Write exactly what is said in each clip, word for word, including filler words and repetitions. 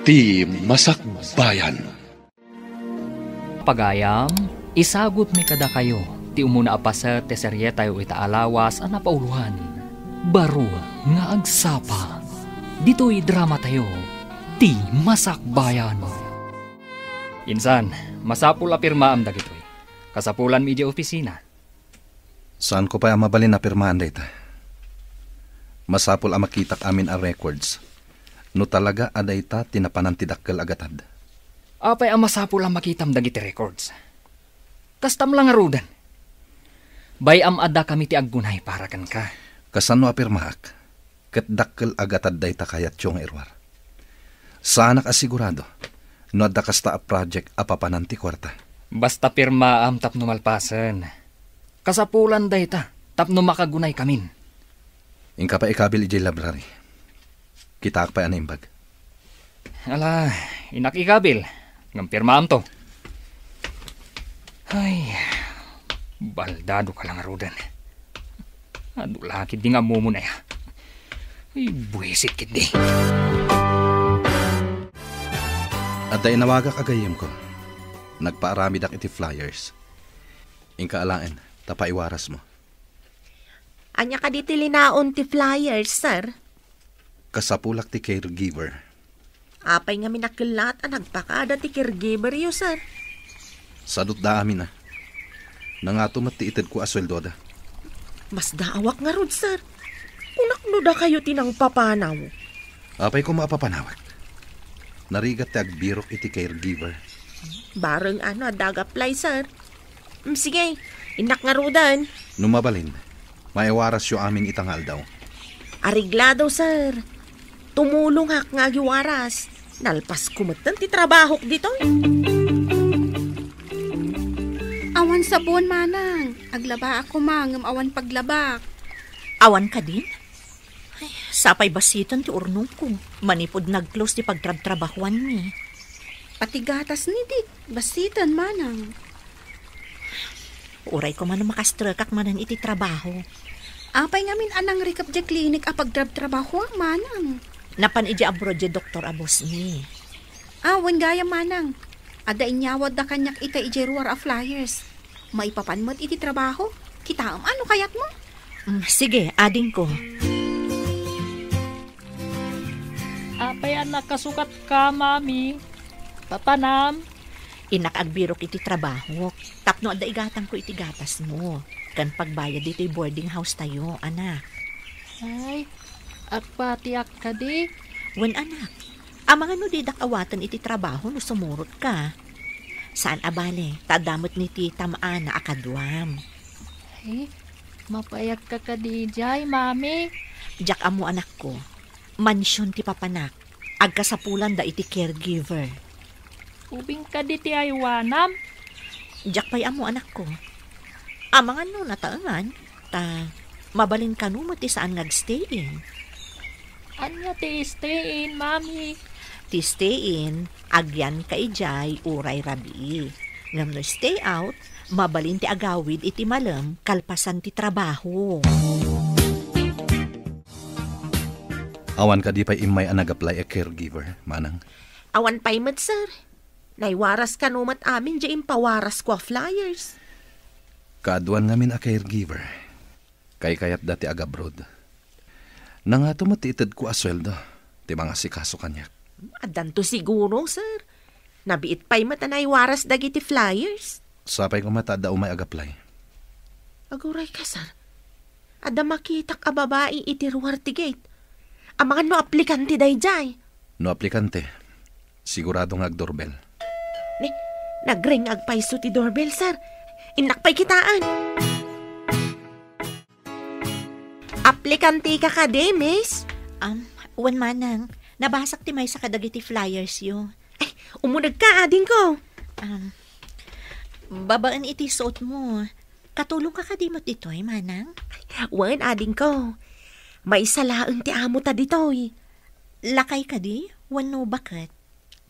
Ti Masakbayan. Pagayam, isagutmi kadakayo ti umuna a paset ti serietayo ita a lawas a napauloan, Baro nga Agsapa. Ditoy dramatayo, Ti Masakbayan. Insan, masapul a pirmaam dagitoy. Kasapulanmi idiay opisina. Saanko pay a mabalin a pirmaan dayta. Masapul a makitak amin a records no talaga a dayta ti napanan ti dakkel a gatad. Apay a masapul a makitam dagiti records? Kastam la ngaruden. Bay-am a dakami ti aggunay para kenka. Kasano a pirmaak? Ket dakkel a gatad dayta kayatyo nga iruar. Saanak a sigurado no adda kasta a project a papanan ti kuarta. Basta pirmaam tapno malpasen. Kasapulan dayta tapno makagunaykamin. Inka pay ikabil idiay library. Kitaak pay a naimbag. Ala, innak ikabil. Ngem pirmaamto. Ay, baldado ka la ngaruden. Adu la ketdi nga ammom, aya. Ay, buisit ketdi. Adda inawagak a gayyemko. Nagpaaramidak iti flyers. Inka alaen, ta paiwarasmo. Ania kadi ti linaon ti flyers, sir? Kasapulak ti caregiver. Apay ngamin a kellat a nagpakada ti caregiveryo, sir? Sadutda amin a. Nangato met ti itedko a sueldoda. Masdaawak ngarud, sir. Kunak no dakayo ti nangpapanaw. Apay koma a papanawak? Narigat ti agbirok iti caregiver. Bareng ano adda ag-apply, sir. Mm, sige, innak ngaruden. No mabalin, maiwarasyo amin ita nga aldaw. Areglado, sir. Tumulongak nga agiwaras. Nalpasko metten ti trabahok ditoy. Awan sabon, manang. Aglabaak koma ngem awan paglabak. Awan kadin? Ay, sapay basiten ti urnongko. Manipud nag-close ti pagtrabtrabahuanmi. Pati gatas ni Dit, basiten, manang. Uray koma no makastrekak manen iti trabaho. Apay ngamin a nangrikep diay klinik a pagtrabtrabahuak, manang? Napan idiay abroad diay doktor a bossmi. Ah, wen gayam, manang. Adda inyawatda kaniak ita idiay ruar a flyers. Maipapan met iti trabaho. Kitaem a no kayatmo. Mm, sige, adingko. Apay a nakasukatka, Mami? Papanam? Innak agbirok iti trabahok tapno adda igatangko iti gatasmo ken pagbayad ditoy boarding house tayo, anak. Ay, agpatiak kadi? Wen, anak. Amangan no didak awaten iti trabaho no sumurotka. Saan a bale, ta adda met ni ti tam-ana a kaduam. Ay, mapayagka kadi idiay, Mami? Diak ammo, anakko. Mansion ti papanak. Agkasapulanda iti caregiver. Ubing kadi ti aywanam? Diak pay ammo, anakko. Amangan no nataengan, ta mabalin kano met ti saan nga agstay-in. Ania ti stay-in, Mami? Ti stay-in, agyanka idiay uray rabii. Ngem no stay out, mabalin ti agawid iti malem kalpasan ti trabaho. Awan kadi pay immay a nag-apply a caregiver, manang? Awan pay met, sir. Naiwaras kano met amin diay impawarasko a flyers. Kaaduan ngamin a caregiver. Kaykayatda ti agabroad. Nangato met ti itedko a sueldo ti mangasikaso kaniak. Addanto siguro, sir. Nabiit pay met a naiwaras dagiti flyers. Sapay koma ta adda umay ag-apply. Aguray ka, sir. Adda makitak a babai iti ruar ti gate. Amangan no aplikante daydiay. No aplikante, sigurado nga agdoorbell. Ni, nagring agpayso ti doorbell, sir. Innak pay kitaen. Aplikante ka kadi, miss? Um, wen, manang. Nabasak ti maysa kadagiti flyers yo. Ay, umuneg ka, adingko. Um, babaen iti suot mo. Katulong ka kadi met ditoy, manang? Wen, adingko. Maysa laeng ti amo ta ditoy. Lakay kadi? Wenno baket?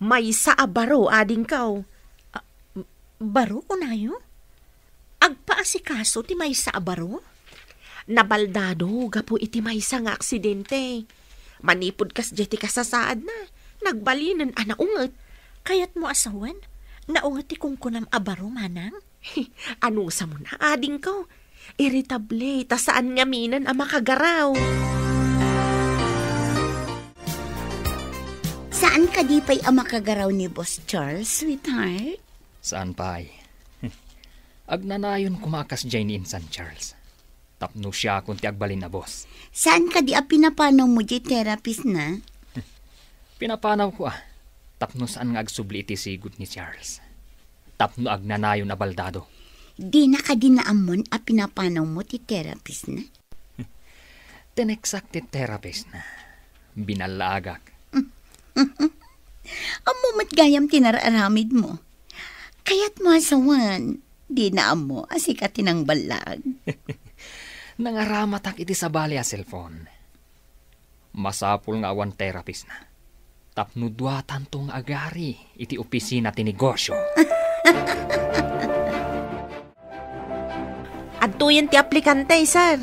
Maysa a baro, adingko. Ah, baro, kunayo? Agpaasikaso ti maysa a baro? Nabaldado gapu iti maysa nga aksidente. Manipud kasdiay ti kasasaadna, Nagbalinen a naunget. Kayatmo a sawen? Naunget ti kunkunam a baro, manang? Anusam na, adingko. Irritable, ta saan ngaminen a makagaraw. Saan kadi pay a makagaraw ni Boss Charles, sweetheart? Saan pay. Agnanayon koma a kasdiay ni Insan Charles. Tapno siakon ti agbalin a boss. Saan kadi a pinapanawmo diay therapist na? Pinapanawko a. Tapno saan nga agsubli iti sigud ni Charles. Tapno agnanayon a baldado. Dina kadi naammoan a pinapanawmo ti therapist na? Tineksak ti therapist na. Binallaagak. Ammo met gayam ti nararamidmo. Kayatmo a sawen, dina ammo a sika ti nangballag. Nangaramatak iti sabali a cellphone. Masapul nga awan therapist na. Tapno duatanto nga agari iti opisina ti negosyo. Adtoyen ti aplikante, sir.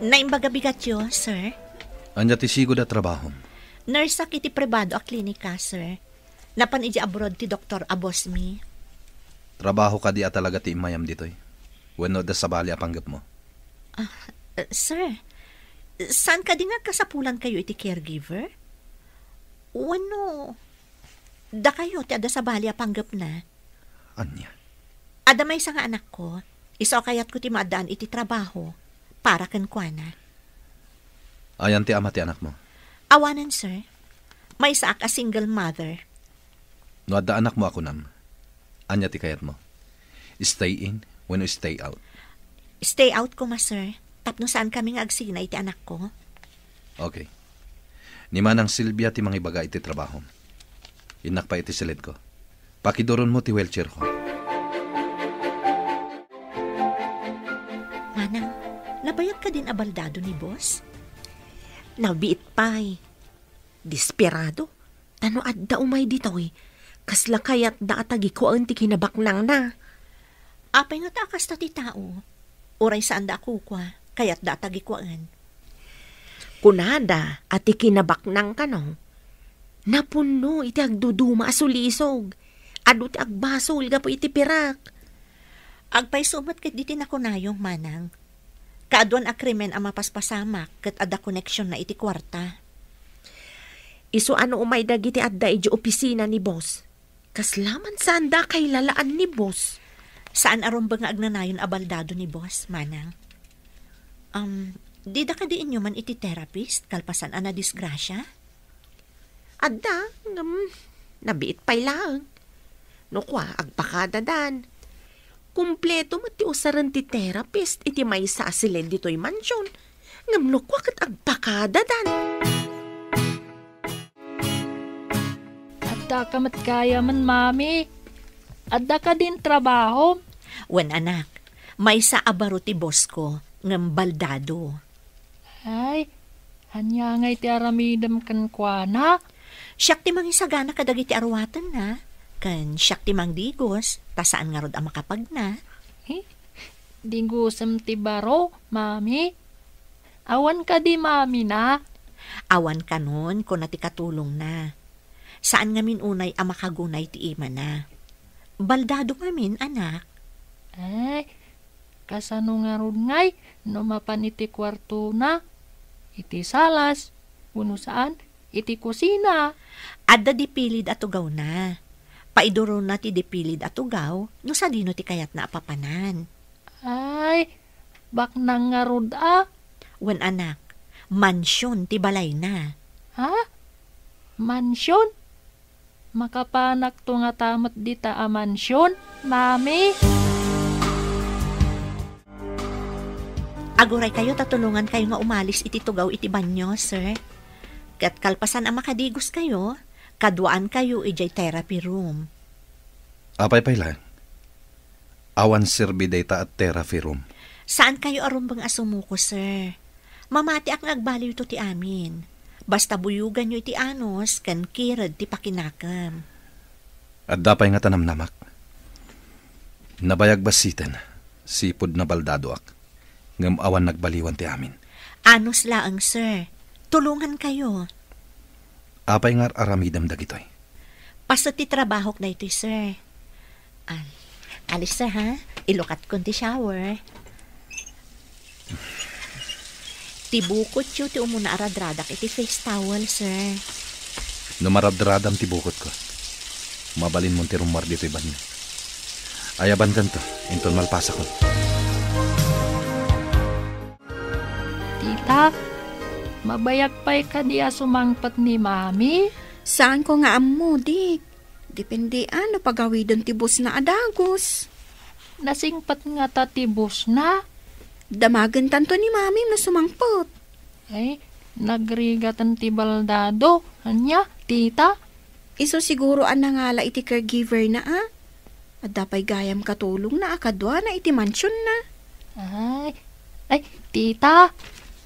Naimbag a bigatyo, sir? Ania ti sigud a trabahom? Nurse-ak iti pribado a klinika, sir. Napan idiay abroad ti doktor a boss mi. Trabaho kadi a talaga ti immayam ditoy? Wenno adda sabali a panggepmo? Ah, eh, sir, saan kadi nga kasapulankayo iti caregiver? Wenno, dakayo ti adda sabali a panggepna? Ania? Adda maysa nga anakko, isu a kayatko ti maaddaan iti trabaho para kenkuana. Ayan ti ama ti anakmo? Awanen, sir. Maysaak a single mother. No adda anakmo a kunam, ania ti kayatmo? Stay in wenno stay out? Stay out koma, sir. Tapno saan kami nga agsina iti anakko. Okay. Ni Manang Silvia ti mangibaga iti trabahom. Innak pay iti siled ko. Pakiduronmo ti wheelchair ko. Manang, nabayag kadin a baldado ni boss? Nabiit pay. Desperado. Ta no adda umay ditoy, kasla kayatda a tagikuaen ti kinabaknangna. Apay ngata a kasta ti tao? Uray saanda a kukua, kayatda a tagikuaen. Kunada a ti kinabaknang kano, napunno iti agduduma a sulisog. Adu ti agbasol gapu iti pirak. Agpayso met ket diti nakunayo, manang. Kaaduan a krimen a mapaspasamak ket adda koneksionna iti kuarta. Isu a no umay dagiti adda idiay opisina ni boss, kasla man saanda a kailalaan ni boss. Saan a rumbeng nga agnanayon a baldado ni boss, manang. Um, dida kadi inyoman iti therapist kalpasan a nadisgrasia? Adda, ngem nabiit pay laeng. No kua, agpakadadan. Kompleto met ti usaren ti therapist iti maysa a siled ditoy mansion. Ngem no kua ket agpakadadan. Adda ka met gayamen, Mami. Adda kadin trabaho? Wen, anak. Maysa a baro ti boss ko, ngem baldado. Ay, ania ngay ti aramidem kenkuana? Siak ti mangisagana kadagiti aruatenna, ken siak ti mangdigos, ta saan ngarud a makapagna. Eh, digosem ti baro, Mami? Awan kadi mamina? Awan kanon, kuna ti katulongna. Saan ngamin unay a makagunay ti imana. Baldado ngamin, anak. Ay, kasano ngarud ngay no mapan iti kuartona, iti salas, wenno saan, iti kusina? Adda dipilid a tugawna. Paiduronna ti dipilid a tugaw no sadino ti kayatna a papanan. Ay, baknang ngarud a. Wen, anak, mansion ti balayna. Ha? Mansion? Makapanakto ngata met dita a mansion, Mami? Aguraykayo ta tulongankayo nga umalis iti tugaw iti banio, sir. Ket kalpasan a makadigoskayo, kaduaankayo idiay therapy room. Apay pay laeng? Awan serbi dayta a therapy room. Saankayo a rumbeng a sumuko, sir. Mamatiak nga agbaliwto ti amin. Basta buyoganyo iti anus ken kired ti pakinakem. Adda pay nga tanamnamak. Nabayag bassiten, sipud nabaldadoak. Ngem awan nagbaliwan ti amin. Anus laeng, sir. Tulongankayo. Apay nga ar-aramidem dagitoy? Paset ti trabahok daytoy, sir. Ah, alis, sir, ha? Ilukatkon ti shower. Ti bukotyo ti umuna a radradak iti face towel, sir. No maradradam ti bukotko, mabalinmon ti rummuar ditoy banio. Ayabankanto, inton malpasakon. Tita, mabayag pay kadi a sumangpet ni Mami? Saanko nga ammo, Dik. Depende a no pagawiden ti busna a dagus. Nasingpet ngata ti busna? Damagentanto ni Mami no sumangpet. Ay, nagrigaten ti baldado. Ania, tita? Isu siguro a nangala iti caregiver na, a? Adda pay gayam katulongna a kaduana iti mansionna. Ay, ay, tita,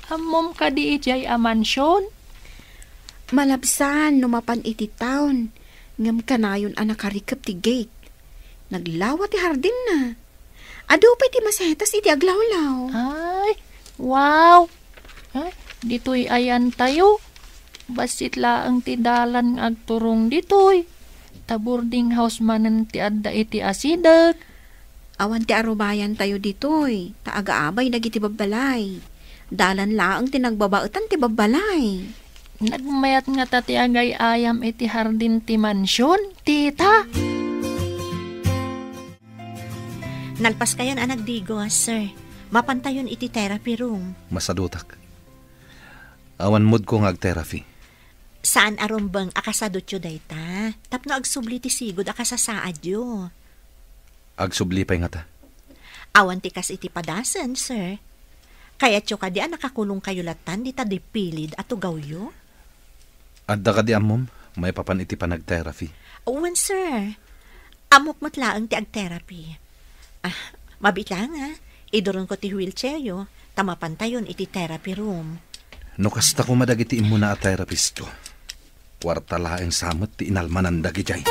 ammom kadi idiay a mansion? Malabsan no mapan iti town, ngem kanayon a nakarikep ti gate. Naglawa ti hardinna. Adu pay ti masetas iti aglawlaw. Ay, wow! Ay, ditoy ayantayo. Bassit laeng ti dalan nga agturong ditoy. Ta boarding house manen ti adda iti asideg. Awan ti arubayantayo ditoy, ta agaabay dagiti babbalay. Dalan laeng ti nagbabaetan ti babbalay. Nagmayat ngata ti agay-ayam iti hardin ti mansion, tita. Nalpaskayon a nagdigos, sir. Mapantayon iti therapy room. Masadutak. Awan moodko nga ag-therapy. Saan a rumbeng a kasadutyo dayta, tapno agsubli ti sigud a kasasaadyo. Agsubli pay ngata. Awan ti kas iti padasen, sir. Kayatyo kadi a nakakulongkayo lattan dita dipilid a tugawyo? Adda kadi ammom maipapan iti panag-therapy? Wen, sir. Ammok met laeng ti ag-therapy. Ah, mabiit laeng, a. Iduronko ti wheelchairyo, ta mapantayon iti therapy room. No kasta koma dagiti immuna a therapistko, kuarta laeng sa met ti inalmanan dagidiay.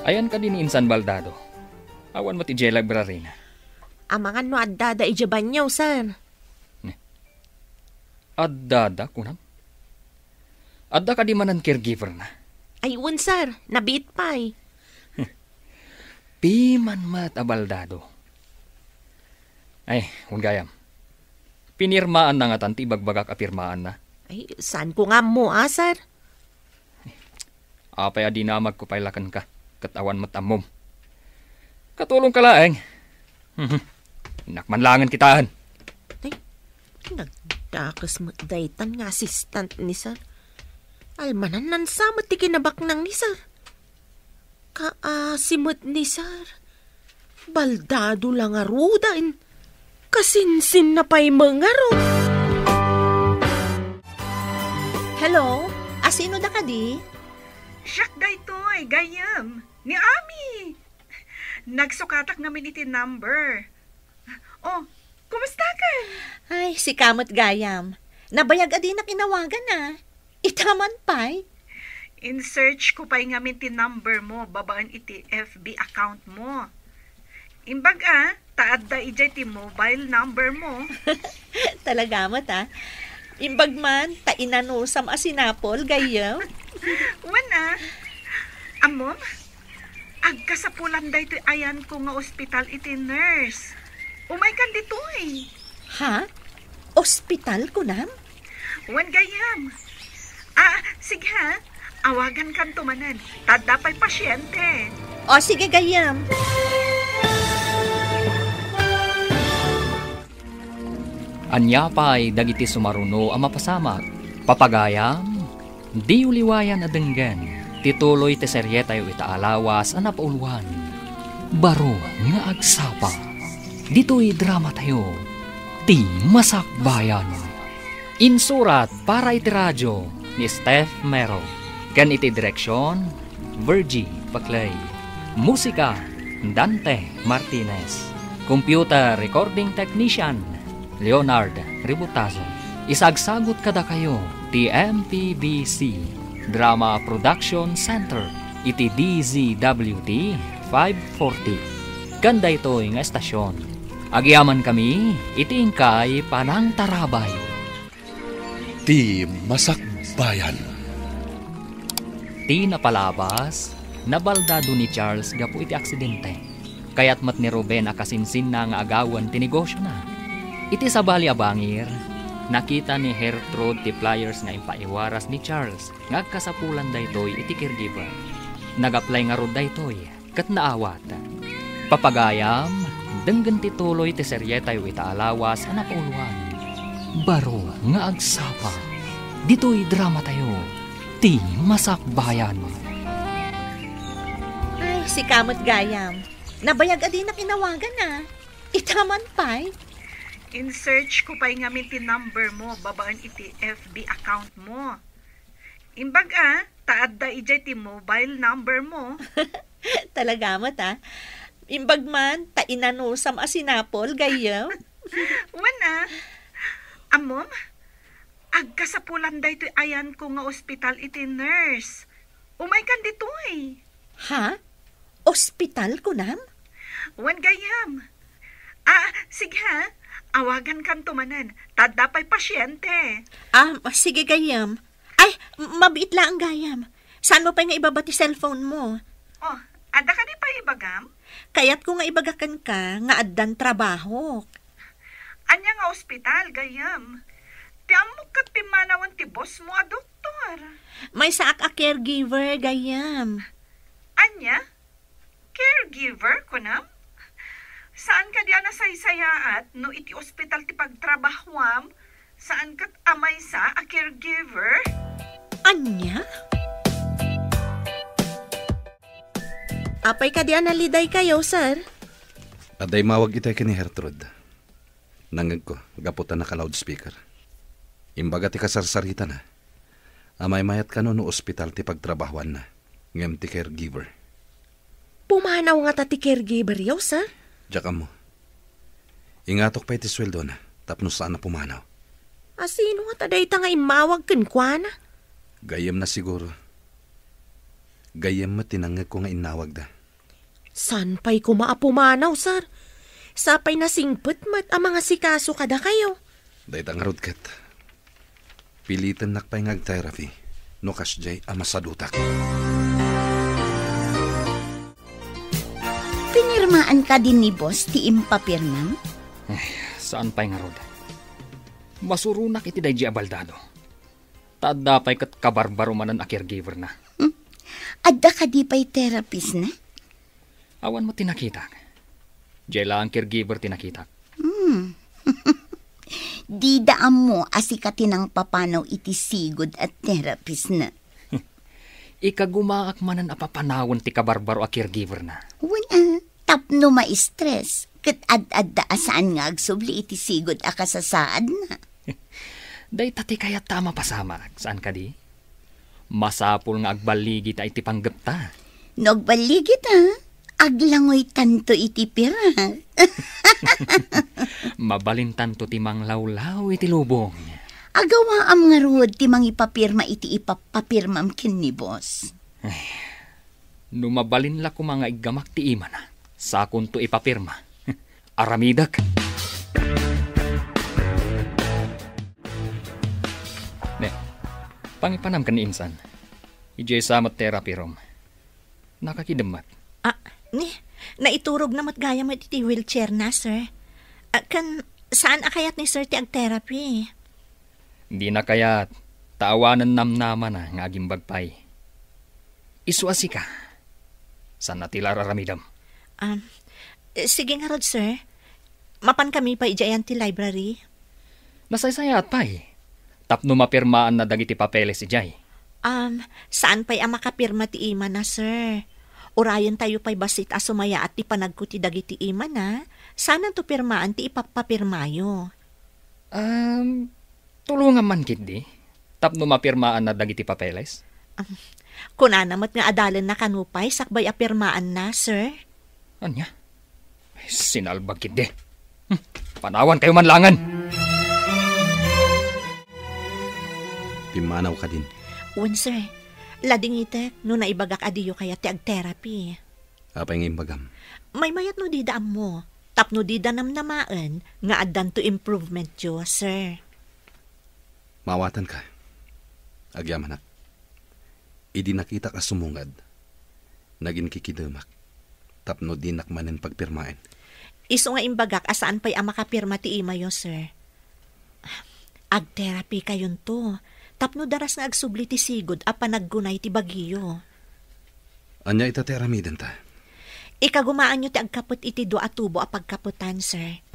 Ayan kadi ni insan baldado. Awan met idiay library-na. Amangan no addada idiay banio, sir. Ne. Addada, kunam? Adda kadi manen caregiver-na? Ay, wen, sir. Nabiit pay. Piman met a baldado. Ay, wen gayam. Pinirmaanna ngatan ti ibagbagak a pirmaanna? Ay, saanko nga ammo, a, sir? Apay a dinamagko pay la kenka, ket awan met ammom. Katulongka laeng. Mhm. Innak man laengen kitaen. Ay, nagdakes met daytan nga assistant ni sir. Almananna sa met ti kinabaknang ni sir. Kaasi met ni sir. Baldado la ngaruden. Kasinsinna pay met ngarud. Hello? Asino da kadi? Siak daytoy, gayyem. Ni Ami. Nagsukatak ngamin iti number. Oh, kumustakan? Ay, sika met gayam. Nabayag a dinak inawagan, a. Ita man pay? In-search ko pay ngamin ti number mo babaen iti F B account mo. Imbag a, ta adda idiay ti mobile number mo. Talaga met, a. Imbag man, ta inanusam a sinapol, gayyem. Wen, a. Ammom, agkasapulan daytoy ayanko nga ospital iti nurse. Umaykan ditoy. Ha? Ospital, kunam? Wen, gayyem. Ah, sige ha. Awagankanto manen. Ta adda pay pasiente. O, sige, gayyem. Ania pay dagiti sumaruno a mapasamak? Papagayam, diyo liwayan a denggen ti tuloy ti serietayo ita a lawas a napauluan, Baro nga Agsapa. Ditoy dramatayo, Ti Masakbayan. Insurat para iti radio ni Steph Mero, ken iti direksion, Virgie Paclay. Musika, Dante Martinez. Computer recording technician, Leonard Ributazo. Isagsagut kadakayo ti M P B C Drama Production Center iti D Z W T five forty. Ken daytoy nga estasion, agyamankami iti inkay panangtarabay. Ti Masakbayan. Ti napalabas, nabaldado ni Charles gapu iti aksidente. Kayat met ni Ruben a kasinsinna nga agawen ti negosiona. Iti sabali a bangir, nakita ni Gertrude ti flyers nga impaiwaras ni Charles nga agkasapulan daytoy iti caregiver. Nag-apply ngarud daytoy ket naawat. Papagayam, denggen ti tuloy ti serietayo ita a lawas a napauloan. Baro nga agsapa. Ditoy dramatayo, Ti Masakbayan. Ay, sika met gayam. Nabayag a dinak inawagan, a. Ita man pay. In-search ko pay ngamin ti number mo babaen iti F B account mo. Imbag a, ta adda idiay ti mobile number mo. Talaga met, a. Imbag man, ta inanusam a sinapol, gayyem. Wen a. Ammom, agkasapulan daytoy ayanko nga ospital iti nurse. Umaykan ditoy. Ha? Ospital, kunam? Wen gayyem. Ah, sige ha. Awagankanto manen. Ta adda pay pasiente. Ah, sige gayyem. Ay, mabiit laeng gayam. Saan mo pay nga ibaba ti cellphone mo? Oh, adda kadi pay ibagam? Kayatko nga ibaga kenka nga addan trabahok. Ania nga ospital, gayyem? Ti ammok ket pimmanawen ti boss mo a doktor. Maysaak a caregiver, gayyem. Ania? Caregiver, kunam? Saan kadi a nasaysayaat no iti ospital ti pagtrabahuam, saan ket a maysa a caregiver? Ania? Apay kadi a nalidaykayo, sir? Adda immawag itay ken ni Gertrude. Nangngegko, gapu ta naka-loudspeaker. Imbaga ti kasarsaritana a maymayat kano no ospital ti pagtrabahuanna, ngem ti caregiver. Pumanaw ngata ti caregiver-yo, sir? Diak ammo. Ingatok pay ti sueldona tapno saan a pumanaw. A sino ngata dayta nga immawag kenkuana? Gayyemna siguro. Gayyem met ti nangngegko nga innawagda. Saan pay koma a pumanaw, sir? Sapay nasingpet met a mangasikaso kadakayo. Dayta ngarud ket, pilitennak pay nga ag-therapy no kasdiay a masadutak. Pinirmaan kadi ni boss ti impapirmam? Ay, saan pay ngarud. Masuronak iti daydiay a baldado. Ta adda pay ket kabarbaro manen a caregiver-na. Hmm. Adda kadi pay therapist-na? Awan met ti nakitak. Diay laeng caregiver ti nakitak. Hmm. Dida ammo a sika ti nangpapanaw iti sigud a therapist-na. Ikagumaak manen a papanawen ti kabarbaro a caregiver-na. Wen a, tapno ma-stress, ket ad-adda a saan nga agsubli iti sigud a kasasaadna. Dayta ti kayatta a mapasamak, saan kadi? Masapul nga agballigita iti panggepta. No agballigita, aglangoytanto iti pirak. Mabalintanto ti manglawlaw iti lubong. Agawaam ngarud ti mangipapirma iti ipapapirmam ken ni boss. Ay, no mabalin la koma nga iggamak ti imana, sakonto ipapirma. Aramidek. Ne, pangipanam ken ni insan. Idiay sa met therapy room. Nakakidem met. Ah, ni, naiturogna met gayam iti wheelchair-na, sir. Ah, ken saan a kayat ni sir ti ag-therapy? Dina kayat, ta awanen namnamana nga agimbag pay. Isu a sika. Saan a ti la ar-aramidem? Um, eh, sige ngarud, sir. Mapankami pay idiay ayan ti library. Nasaysayaat pay. Tapno mapirmaanna dagiti papeles idiay. Um, saan pay a makapirma ti imana, sir? Urayentayo pay bassit a sumayaat ti panagko ti dagiti imana. Saananto pirmaan ti ipapapirmayo. Um, Tulongam man ketdi, tapno mapirmaanna dagiti papeles? Am, kunana met nga adalenna kano pay sakbay a pirmaanna, sir. Ania? Ay, sinalbag ketdi. Hmm, panawankayo man laengen. Pimmanaw kadin. Wen, sir. Ladingitek no naibagak a diyo kayat ti ag-therapy. Apay nga imbagam? Maymayat no dida ammo, tapno dida namnamaen nga addanto improvement-yo, sir. Maawatanka. Agyamanak. Idi nakitak a sumungad, naginkikidemak tapno dinak manen pagpirmaen. Isu nga imbagak a saan pay a makapirma ti imayo, sir. Agterapikayonto tapno daras nga agsubli ti sigud a panaggunay ti bagiyo. Ania ita ti aramidenta? Ikagumaanyo ti agkapet iti dua a tubo a pagkapetan, sir.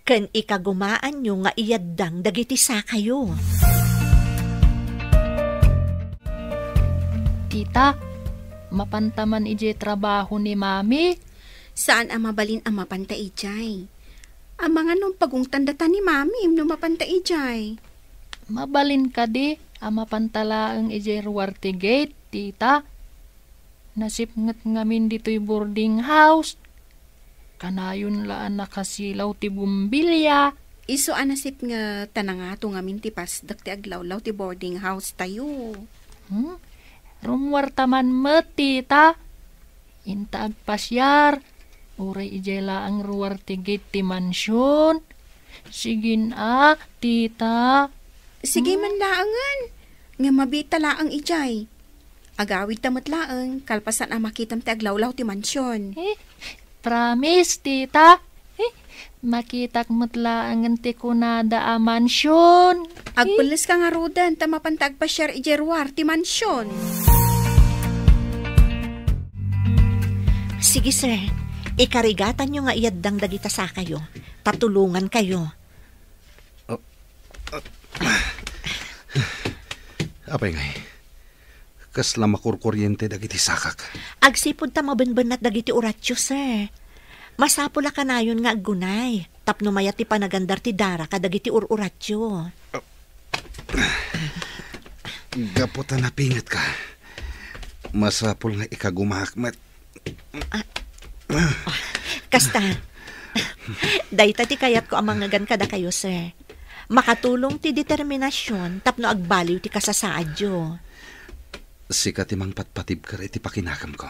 Ken ikagumaanyo nga iyaddang dagiti sakayo. Tita, mapanta man idiay trabaho ni Mami? Saan a mabalin a mapanta idiay. Amangan no pagungtandata ni Mami no mapanta idiay. Mabalin kadi a mapanta laeng idiay ruar ti gate, Tita? Nasipnget ngamin ditoy boarding house. Kanayon la a nakasilaw ti bombilya. Isu a nasipnget ta nangato ngamin ti pasdek ti aglawlaw ti boarding house tayo. Hmm? Rummuarta man met, Tita. Inta agpasiar, uray idiay laeng ruar ti gate ti mansion. Sige a, Tita. Sige man laengen. Nga mabiit ta laeng idiay. Agawidta met laeng, kalpasan a makitam ti aglawlaw ti mansion. Eh, promise, Tita. Eh, makitak met laengen ti kunada a mansion. Eh. Agpelleska ngaruden ta mapanta agpasiar idiay ruar ti mansion. Sige, sir. Ikarigatanyo nga iyaddang dagita sakayo. Tatulongankayo. Oh, ah. Apay ngay, kasla makurkuriente dagiti sakak? Agsipud ta mabenbennat dagiti uratio, sir. Masapul a kanayon nga aggunay tapno mayat ti panagandar ti dara kadagiti ur-uratio. Gapu ta napingetka, masapul nga ikagumaak met. Ah, ah, kasta. Dayta ti kayatko a mangngegan kadakayo, sir. Makatulong ti determinasion tapno agbaliw ti kasasaadyo. Sika ti mangpatpatibker iti pakinakemko.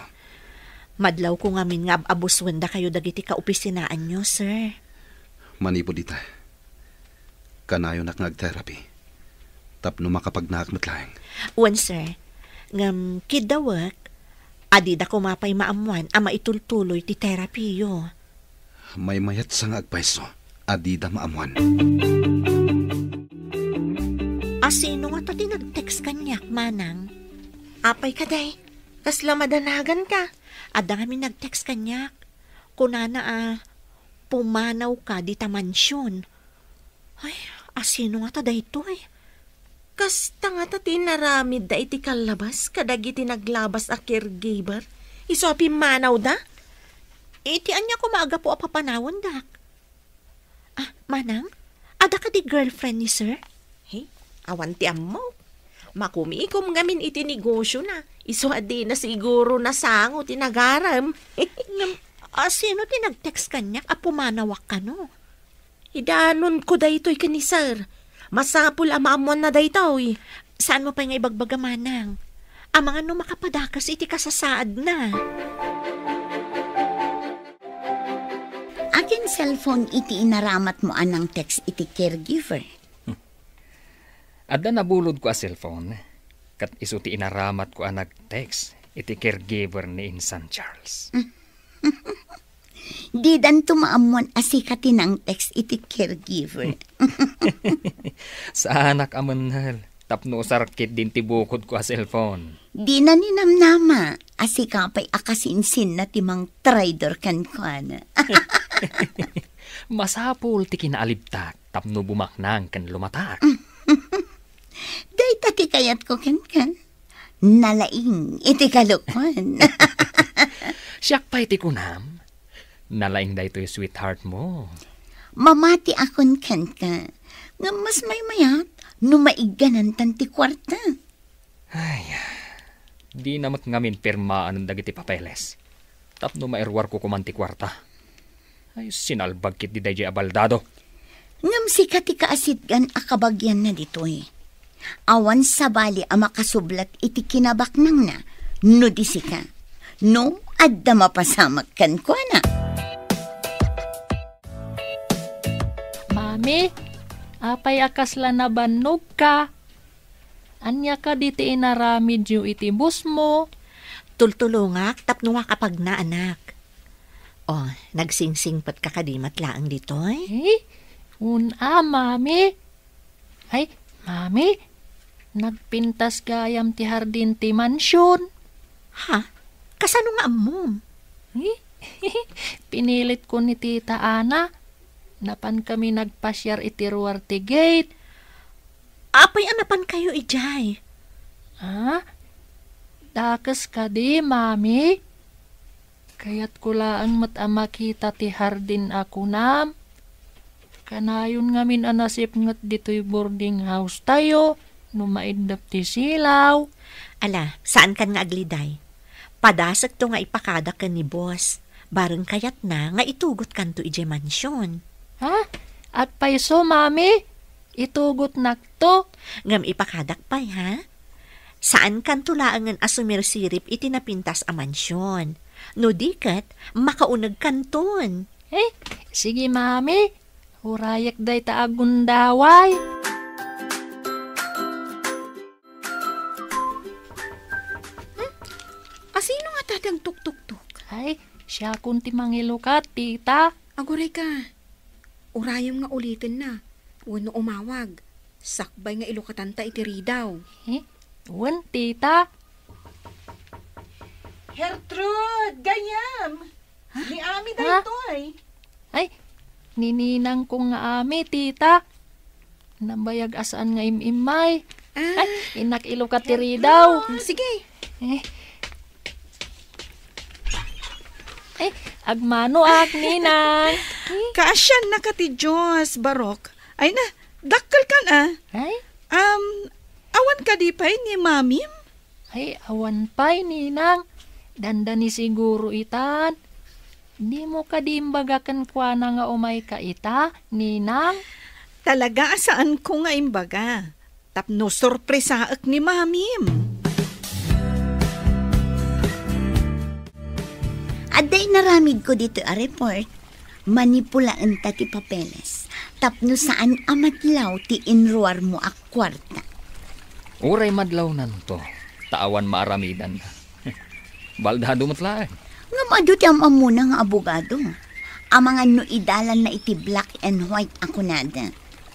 Madlawko ngamin nga ab-abusuen dakayo dagiti kaopisinaanyo, sir. Manipud ita, kanayonak nga agterapi tapno makapagnaak met laeng. Wen, sir. Ngem kiddawek, adida koma pay maammuan a maitultuloy ti terapiyo. Maymayatsa nga agpayso, adida maammuan. A sino ngata ti nag-text kaniak, Manang? Apay kadi, kasla madanaganka? Adda ngamin nag-text kaniak. Kunana a, pumanawka dita mansion. Ay, a sino ngata daytoy? Kasta ngata ti inaramidda iti kallabas kadagiti naglabas a caregiver, isu a pimmanawda? Iti ania koma a gapu a papanawendak? Ah, Manang, adda kadi girlfriend ni Sir? He, awan ti ammok. Makumikom ngamin iti negosiona, isu a dina siguro nasango ti nagarem. Ngem, a sino ti nag-text kaniak a pumanawak kano? Idanonko daytoy ken ni Sir. Masapul a maammuanna daytoy. Saanmo pay nga ibagbaga, Manang? Amangan no makapadakes iti kasasaadna. Akin cellphone iti inaramatmo a nang-text iti caregiver? Adda nabulodko a cellphone, ket isu ti inaramatko a nag-text iti caregiver ni Insan Charles. Didanto maammuan a sika ti nang-text iti caregiver. Saanak a mennel, tapno usar ketdin ti bukodko a cellphone. Dina ninamnama a sika pay a kasinsinna ti mangtraidor kenkuana. Masapul ti kinaalibtak tapno bumaknang ken lumatak. Dayta ti kayatko kenka. Nalaing iti kalokoan. Siak pay ti kunam, nalaing daytoy sweetheart mo. Mamatiakon kenka, ngem mas maymayat no maigganantan ti kuarta. Ay, dina met ngamin pirmaan dagiti papeles tapno mairuarko koman ti kuarta. Ay, sinalbag ketdi daydiay a baldado. Ngem sika ti kaasitgan a kabagianna ditoy. Awan sabali a makasublat iti kinabaknangna no di sika. No adda mapasamak kenkuana. Mami, Apay a kasla nabannogka? Ania kadi ti inaramidyo iti boss mo? Tultulongak tapno makapagna, anak. Oh, nagsingsingpet ka kadi met laeng ditoy? Eh? Un-a, Mami? Ay, Mami, nagpintas gayam ti hardin ti mansion. Ha? Kasano nga ammom? Eh? Pinilit ko ni Tita Ana. Napan kami nagpasiar iti ruar ti gate. Apay a napan kayo idiay? Ha? Dakes kadi, Mami? Kayatko laeng met a makita ti hardin a kunam. Kanayon ngamin a nasipnget ditoy boarding house tayo no maiddep ti silaw. Ala, saankan nga agliday. Padasekto nga ipakadak ken ni boss. Bareng kayatna nga itugotkanto idiay mansion. Ha? Agpayso, Mami? Itugotnakto? Ngem ipakadak pay, ha? Saankanto laengen a sumirsirip iti napintas a mansion. No di ket, makaunegkanton. Eh, sige, Mami. Urayek dayta a gundaway. Hmm? Asino nga ta ti agtuktuktok? Ay, siakon ti mangilukat, tita. Aguray ka. Urayem nga ulitenna. Wenno umawag. Sakbay nga ilukatanta iti ridaw. Eh? Wen, tita. Gertrude, gayyem! Ha? Ni Ami Ha? daytoy. Ay, ni ninangko nga Ami, tita. Nabayag a saan nga im-immay. Ah. Ay, innak ilukat ti ridaw. Mm, sige. Eh. Eh, agmanoak, ninang. Eh. Kaasiannaka ti Dios, Barok. Ay na, dakkelkan a. Ay? Um, awan kadi pay ni Mamim? Ay, awan pay, ninang. Dandani siguro itan. Dimo kadi imbaga kenkuana nga umayka ita, ninang? Talaga a saanko nga imbaga. Tapno sorpresaek ni Mamim. Adda inaramidko ditoy a report. Manipulaenta ti papeles. Tapno saan a madlaw ti inruarmo a kuarta. Uray madlawnanto, ta awan maaramidanna. Baldado met laeng. Ngem adu ti am-ammona nga abogado. Amangan no idalanna iti black and white a kunada.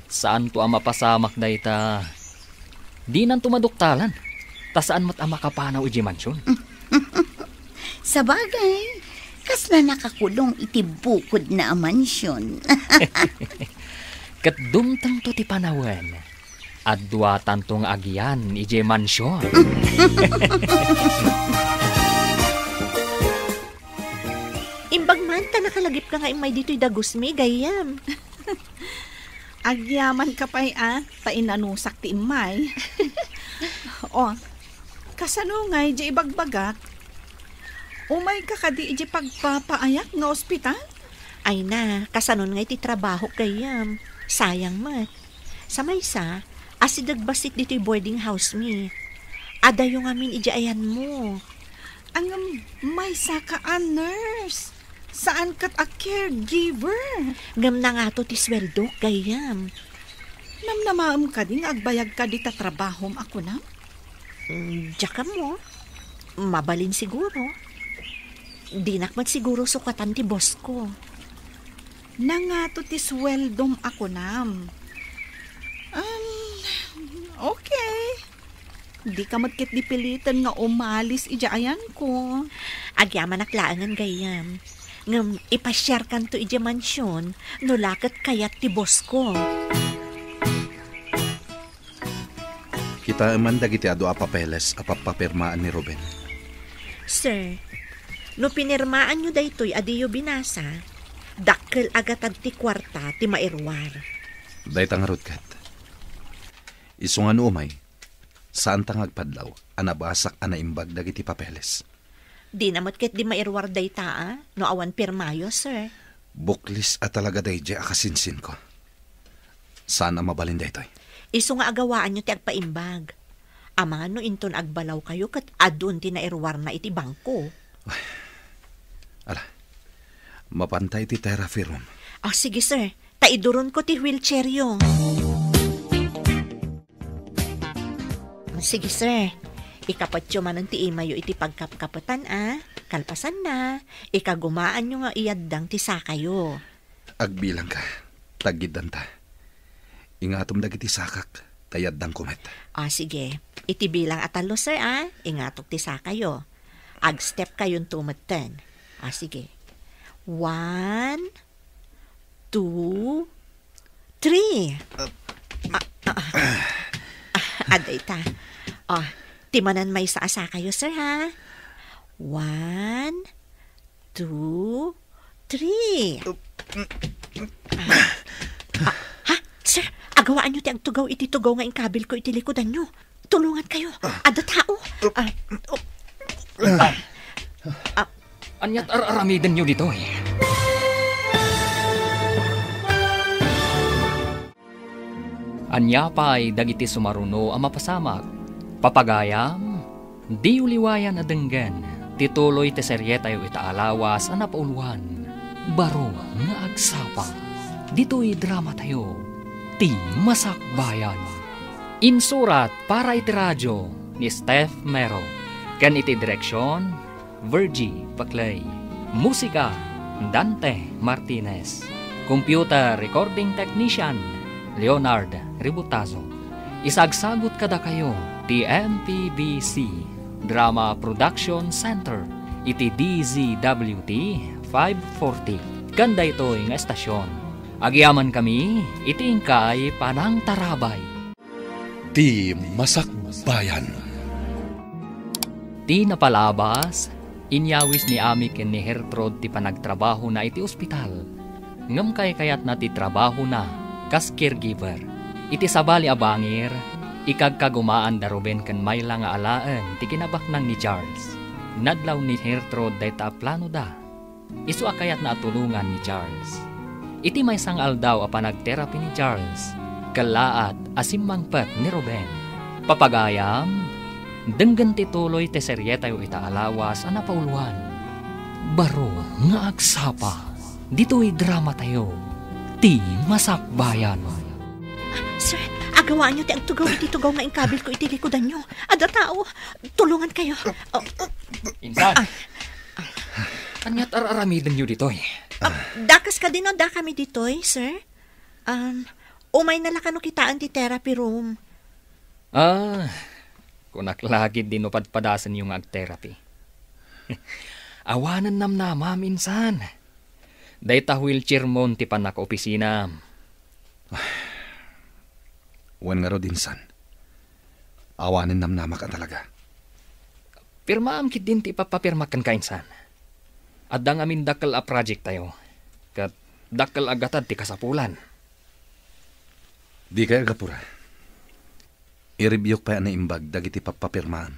Saanto a mapasamak dayta. Dinanto maduktalan, ta saan met a makapanaw idiay mansion. Sabagay, kasla nakakulong iti bukodna a mansion. Ket dumtengto ti panawen. Adduatanto nga agian idiay mansion. Imbag man ta nakalagipka nga immay ditoy dagusmi, gayyem. Agyamanka pay a, ta inanusak ti immay. Oh, kasano ngay di ibagbagak? Umayka kadi iti pagpapaayak nga ospital? Ay na, kasanon ngay ti trabahok, gayyem? Sayang met. Sa maysa, asideg bassit ditoy boarding house mi. Adayo ngamin iti ayanmo. Ngem maysaka a nurse, saan ket a caregiver. Ngem nangato ti sueldok, gayyem? Namnamaem kadi nga agbayagka dita trabahom a kunam? Mm, diak ammo. Mabalin siguro. Dinak met siguro sukatan ti boss ko. Nangato ti sueldom a kunam? Um, okay. Dika met ketdi piliten nga umalis iti ayanko. Agyamanak laengen, gayyem. Ngem ipasiarkanto iti mansion no la ket kayat ti boss ko. Kitaem man dagiti adu a papeles a pappapirmaan ni Ruben. Sir, no pinirmaanyo daytoy a diyo binasa, dakkel a gatad ti kuarta ti mairuar. Dayta ngarud ket. Isu nga no umay, saanta nga agpadlaw a nabasak a naimbag dagiti papeles. Dina met ketdi mairuar dayta a no awan pirmayo, sir. Buklis a talaga daydiay a kasinsinko. Saan a mabalin daytoy? Isu nga agawaanyo ti agpaimbag. Amangan no inton agbalawkayo ket adun ti nairuarna iti bangko. Ala, mapanta iti therapy room. Ah, sige, sir. Ta iduronko ti wheelchairyo. Sige, sir. Ikapatyo manen ti imayyo iti pagkapkapetan, a. Kalpasanna, ikagumaanyo nga iyaddang ti sakayo. Agbilangka, taggiddanta. Ingatom dagiti sakak, ta iyaddangko met. A, sige. Iti bilang a tallo, sir, a. Ingatok ti sakayo. Agstep kayonto metten. A, sige. One, two, three. Ah, ah, ah. Ah, adda ita. Ah, ti manen maysa a sakayo, sir, ha? One, two, three. Ah, ah, ha? Sir, agawaanyo ti agtugaw iti tugaw nga inkabilko iti likudanyo. Tulongan kayo. Adda tao. Ah, oh. Ah, Aniat ar-aramidenyo ditoy? Ania pay dagiti sumaruno a mapasamak? Papagayam, diyo liwayan a denggen ti tuloy ti serietayo ita a lawas a napauluan, Baro nga Agsapa, ditoy dramatayo, Ti Masakbayan. Insurat para iti radio ni Steph Mero, ken iti direksion, Virgie Paclay. Musika, Dante Martinez. Computer recording technician, Leonard Ributazo. Isagsagut kadakayo ti M P B C Drama Production Center iti D Z W T five forty. Ken daytoy nga estasion, agyamankami iti inkay panangtarabay. Ti Masakbayan. Ti napalabas, inyawis ni Ami ken ni Gertrude ti panagtrabahona iti ospital. Ngem kaykayatna ti trabahona kas caregiver. Iti sabali a bangir, ikagkagumaan da Ruben ken Myla nga alaen ti kinabaknang ni Charles. Nadlaw ni Gertrude dayta a planoda. Isu a kayatna a tulongan ni Charles. Iti maysa nga aldaw a panagterapi ni Charles, kellaat a simmangpet ni Ruben. Papagayam, denggen ti tuloy ti serietayo ita a lawas a napauluan, Baro nga Agsapa, ditoy dramatayo, Ti Masakbayan. Sir, agawaanyo ti agtugaw iti tugaw nga inkabilko iti likudanyo. Adda tao. Tulongan kayo. Oh. Insan. Ah. Aniat ar-aramidenyo ditoy? Ah, dakas kadi no, dakami ditoy, sir? Um, umayna la kano kitaen ti therapy room. Ah, kunak la ketdi no padpadasenyo nga agterapi. Awanen namnamam, insan. Dayta wheelchair mon ti pannak-opisinam. Wen ngarud, insan. Awanen namnamak a talaga. Pirmaam ketdin ti ipapapirmak kenka, insan. Adda ngamin dakkel a project tayo, ket dakkel a gatad ti kasapulan. Dikay agapura. I-review-k pay a naimbag dagiti pappapirmaam.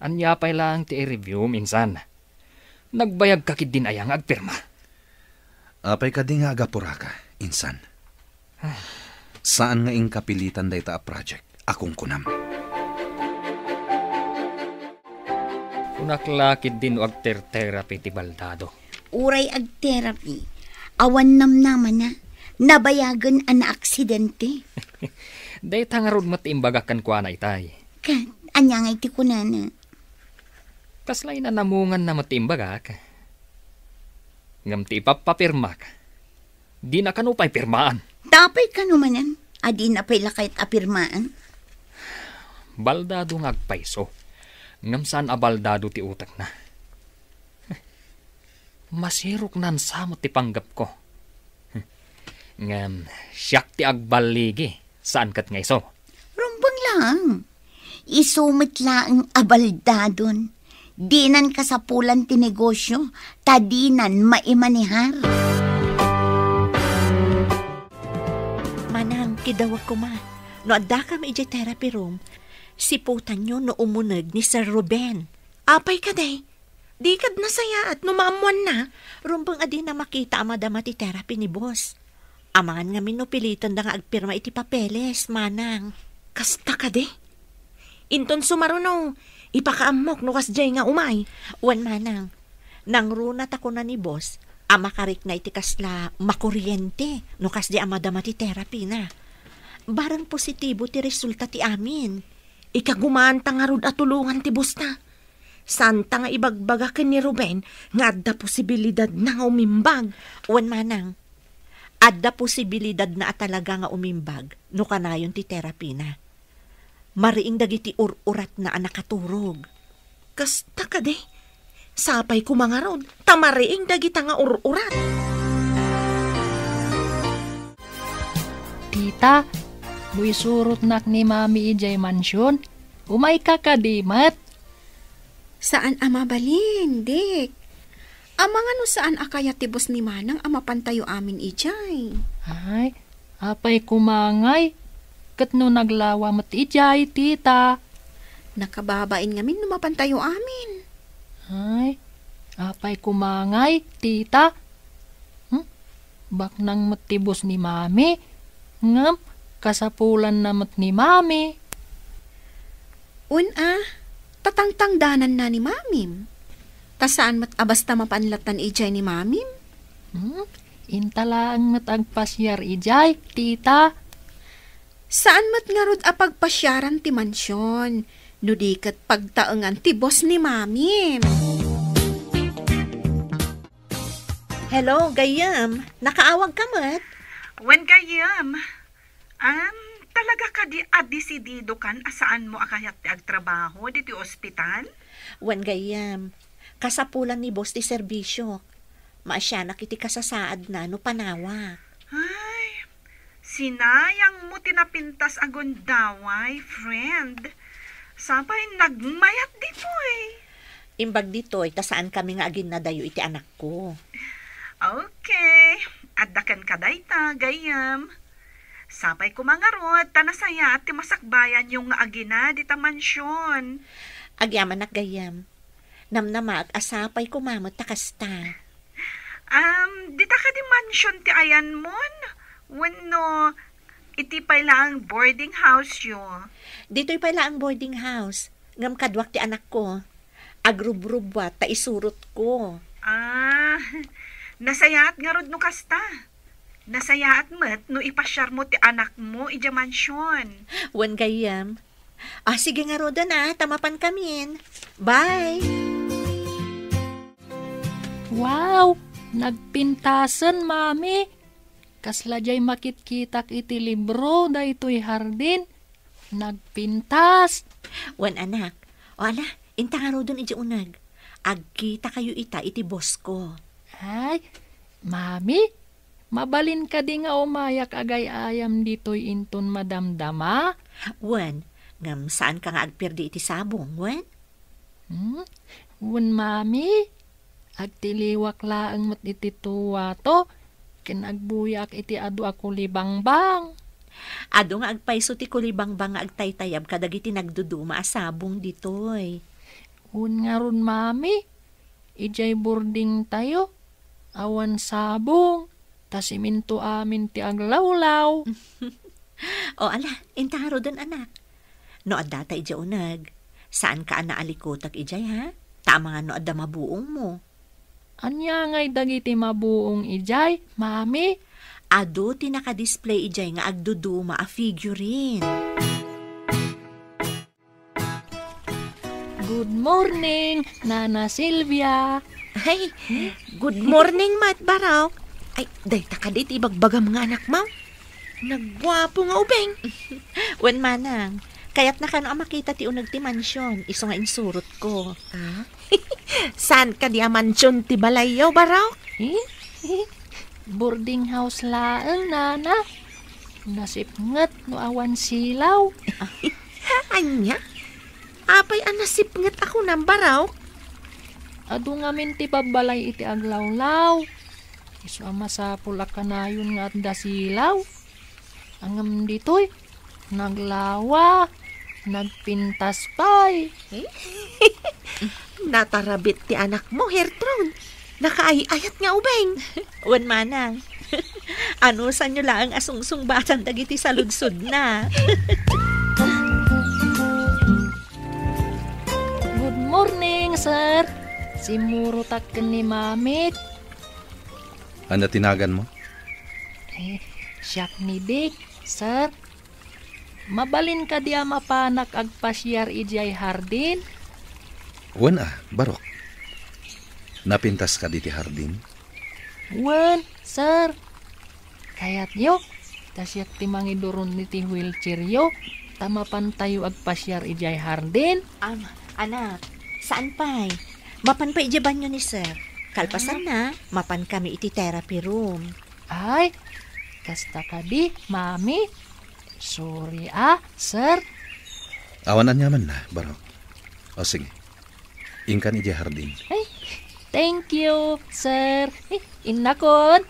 Ania pay laeng ti i-review-m, insan? Nagbayagka ketdin aya nga agpirma? Apay kadi nga agapuraka, insan? Saan nga inka pilitan dayta a project a kunkunam? Kunak la ketdin no agter-therapy ti baldado. Uray agterapi, awan namnamana, nabayagen a naaksidente. Dayta ngarud met ti imbagak kenkuana itay. Ket ania ngay ti kunana? Kasla inanamunganna met ti imbagak. Ngem ti ipappapirmak, dina kano pay pirmaan. Apay kano manen a dina pay la kayat a pirmaan? Baldado nga agpayso, ngem saan a baldado ti utekna. Masiroknan sa met ti panggepko. Ngem siak ti agballigi, saan ket nga isu. Rumbeng laeng. Isu met laeng a baldadon. Dinan kasapulan ti negosio, ta dinan maimanehar. Manang, kidawek koma. No addakam idiay therapy room, siputanyo no umuneg ni Sir Ruben. Apay kadi? Di kad nasayaat no maammoanna. Rumbeng a dina makita a madama ti therapy ni boss. Amangan ngamin no pilitenda nga agpirma iti papeles, manang. Kasta kadi? Inton sumaruno, ipakaammok no kasdiay nga umay. Wen, manang. Nangruna ta kuna ni boss a makarikna iti kasla makuriente no kasdi a madama ti therapy na. Bareng positibo ti resulta ti amin. Ikagumanta ngarud a tulongan ti boss-na. Santa nga ibagbaga ken ni Ruben nga adda posibilidadna nga umimbag. Wen manang, adda posibilidadna a talaga nga umimbag no kanayon ti terapina. Mariing dagiti ur-uratna a nakaturog. Kasta kadi? Sapay koma ngarud, ta mariing dagita nga ur-urat. Tita, no isurotnak ni Mami idiay mansion, umayka kadi met? Saan a mabalin, Dick. Amangan no saan a kayat ti boss ni Manang a mapantayo amin idiay. Ay, apay koma ngay, ket no naglawa met idiay, tita? Nakababain ngamin no mapantayo amin. Ay, apay koma ngay, tita? Hmm? Baknang met ti boss ni Mami, ngem kasapulanna met ni Mami. Wen a, tatangtangdananna ni Mamim. Ta saan met a basta mapan lattan idiay ni Mamim. Hmm? Inta laeng met agpasiar idiay, tita. Saan met ngarud a pagpasiaran ti mansion, no di ket pagtaengan ti boss ni Mamim. Hello, gayyem. Nakaawag ka met? Wen, gayyem. Am, talaga kadi a desididokan a saanmo a kayat ti agtrabaho ditoy ospital? Wen, gayyem. Kasapulan ni boss ti serbisio. Maasianak iti kasasaadna no panawak. Ay, sinayangmo ti napintas a gundaway, friend. Sapay nagmayat ditoy. Imbag ditoy, ta saankami nga aginnadayo iti anakko. Okay. Adda kenka dayta, gayyem. Sapay koma ngarud, ta nasayaat ti masakbayanyo nga agina dita mansion. Agyamanak, gayyem. Namnamaak a sapay koma met ta kasta. Um, dita kadi mansion ti ayanmon? Wenno iti pay laeng boarding house-yo? Ditoy pay laeng boarding house. Ngem kaduak ti anakko. Agrubrubbuat ta isurotko. Ah, nasayaat ngarud no kasta. Nasayaat met no ipasiarmo ti anakmo idiay mansion. Wen, gayyem. Ah, sige ngaruden a, ta mapankamin. Bye! Wow! Nagpintasen, Mami. Kasla diay makitkitak iti libro daytoy hardin. Nagpintas. Wen, anak. O ala, inta ngaruden idiay uneg. Agkitakayo ita iti boss-ko. Ay, Mami, mabalin kadi nga umayak agay-ayam ditoy inton madamdama? Wen, ngem saanka nga agperdi iti sabong, wen? Hmm? Wen, Mami, agtiliwak laeng met iti tuwato, ken agbuyaak iti adu a kulibangbang. Adu nga agpayso ti kulibangbang nga agtaytayab kadagiti nagduduma a sabong ditoy. Wen ngarud, Mami, idiay boardingtayo, awan sabong, ta simento amin ti aglawlaw. O ala, inta ngaruden, anak. No addata idiay uneg, saanka a naalikutek idiay, ha? Ta amangan no adda mabuongmo. Ania ngay dagiti mabuong idiay, Mami? Adu ti nakadisplay idiay nga agduduma a figurine. Good morning, Nana Silvia. Ay, good morning met, Barok. Ay, dayta kadi ti ibagbagam nga anakmo? Nagguapo nga ubing. Wen manang, kayatna kano a makita ti uneg ti mansion, isu nga insurotko. Ah? Saan kadi a mansion ti balayyo, Barok? Eh? Boarding house laeng, Nana. Nasipnget no awan silaw. Ania? Apay a nasipnget a kunam, Barok? Adu ngamin ti babbalay iti aglawlaw. Isu a masapul a kanayon nga adda silaw. Ngem ditoy, naglawa, nagpintas pay. Natarabit ti anakmo, Gertrude. Nakaay-ayat nga ubing. Wen manang. Anusanyo laeng a sungsungbatan dagiti saludsodna. Good morning, sir. Simmurotak ken ni Mamit. Ania ti naganmo? Eh, siak ni Dick, sir. Mabalin kadi a mapanak agpasiar idiay hardin? Wen a, Barok. Napintas kadi ti hardin? Wen, sir. Kayatyo, ta siak ti mangiduron iti wheelchairyo, ta mapantayo agpasiar idiay hardin? Am, anak, saan pay? Mapan pay idiay banyo ni sir. Kalpasanna, mapan kami iti therapy room. Ay, kasta kadi, mami. Sorry a, sir. Awan aniamanna, Barok. O sige, inkan idiay hardin. Ay, thank you, sir. Ay, innakon.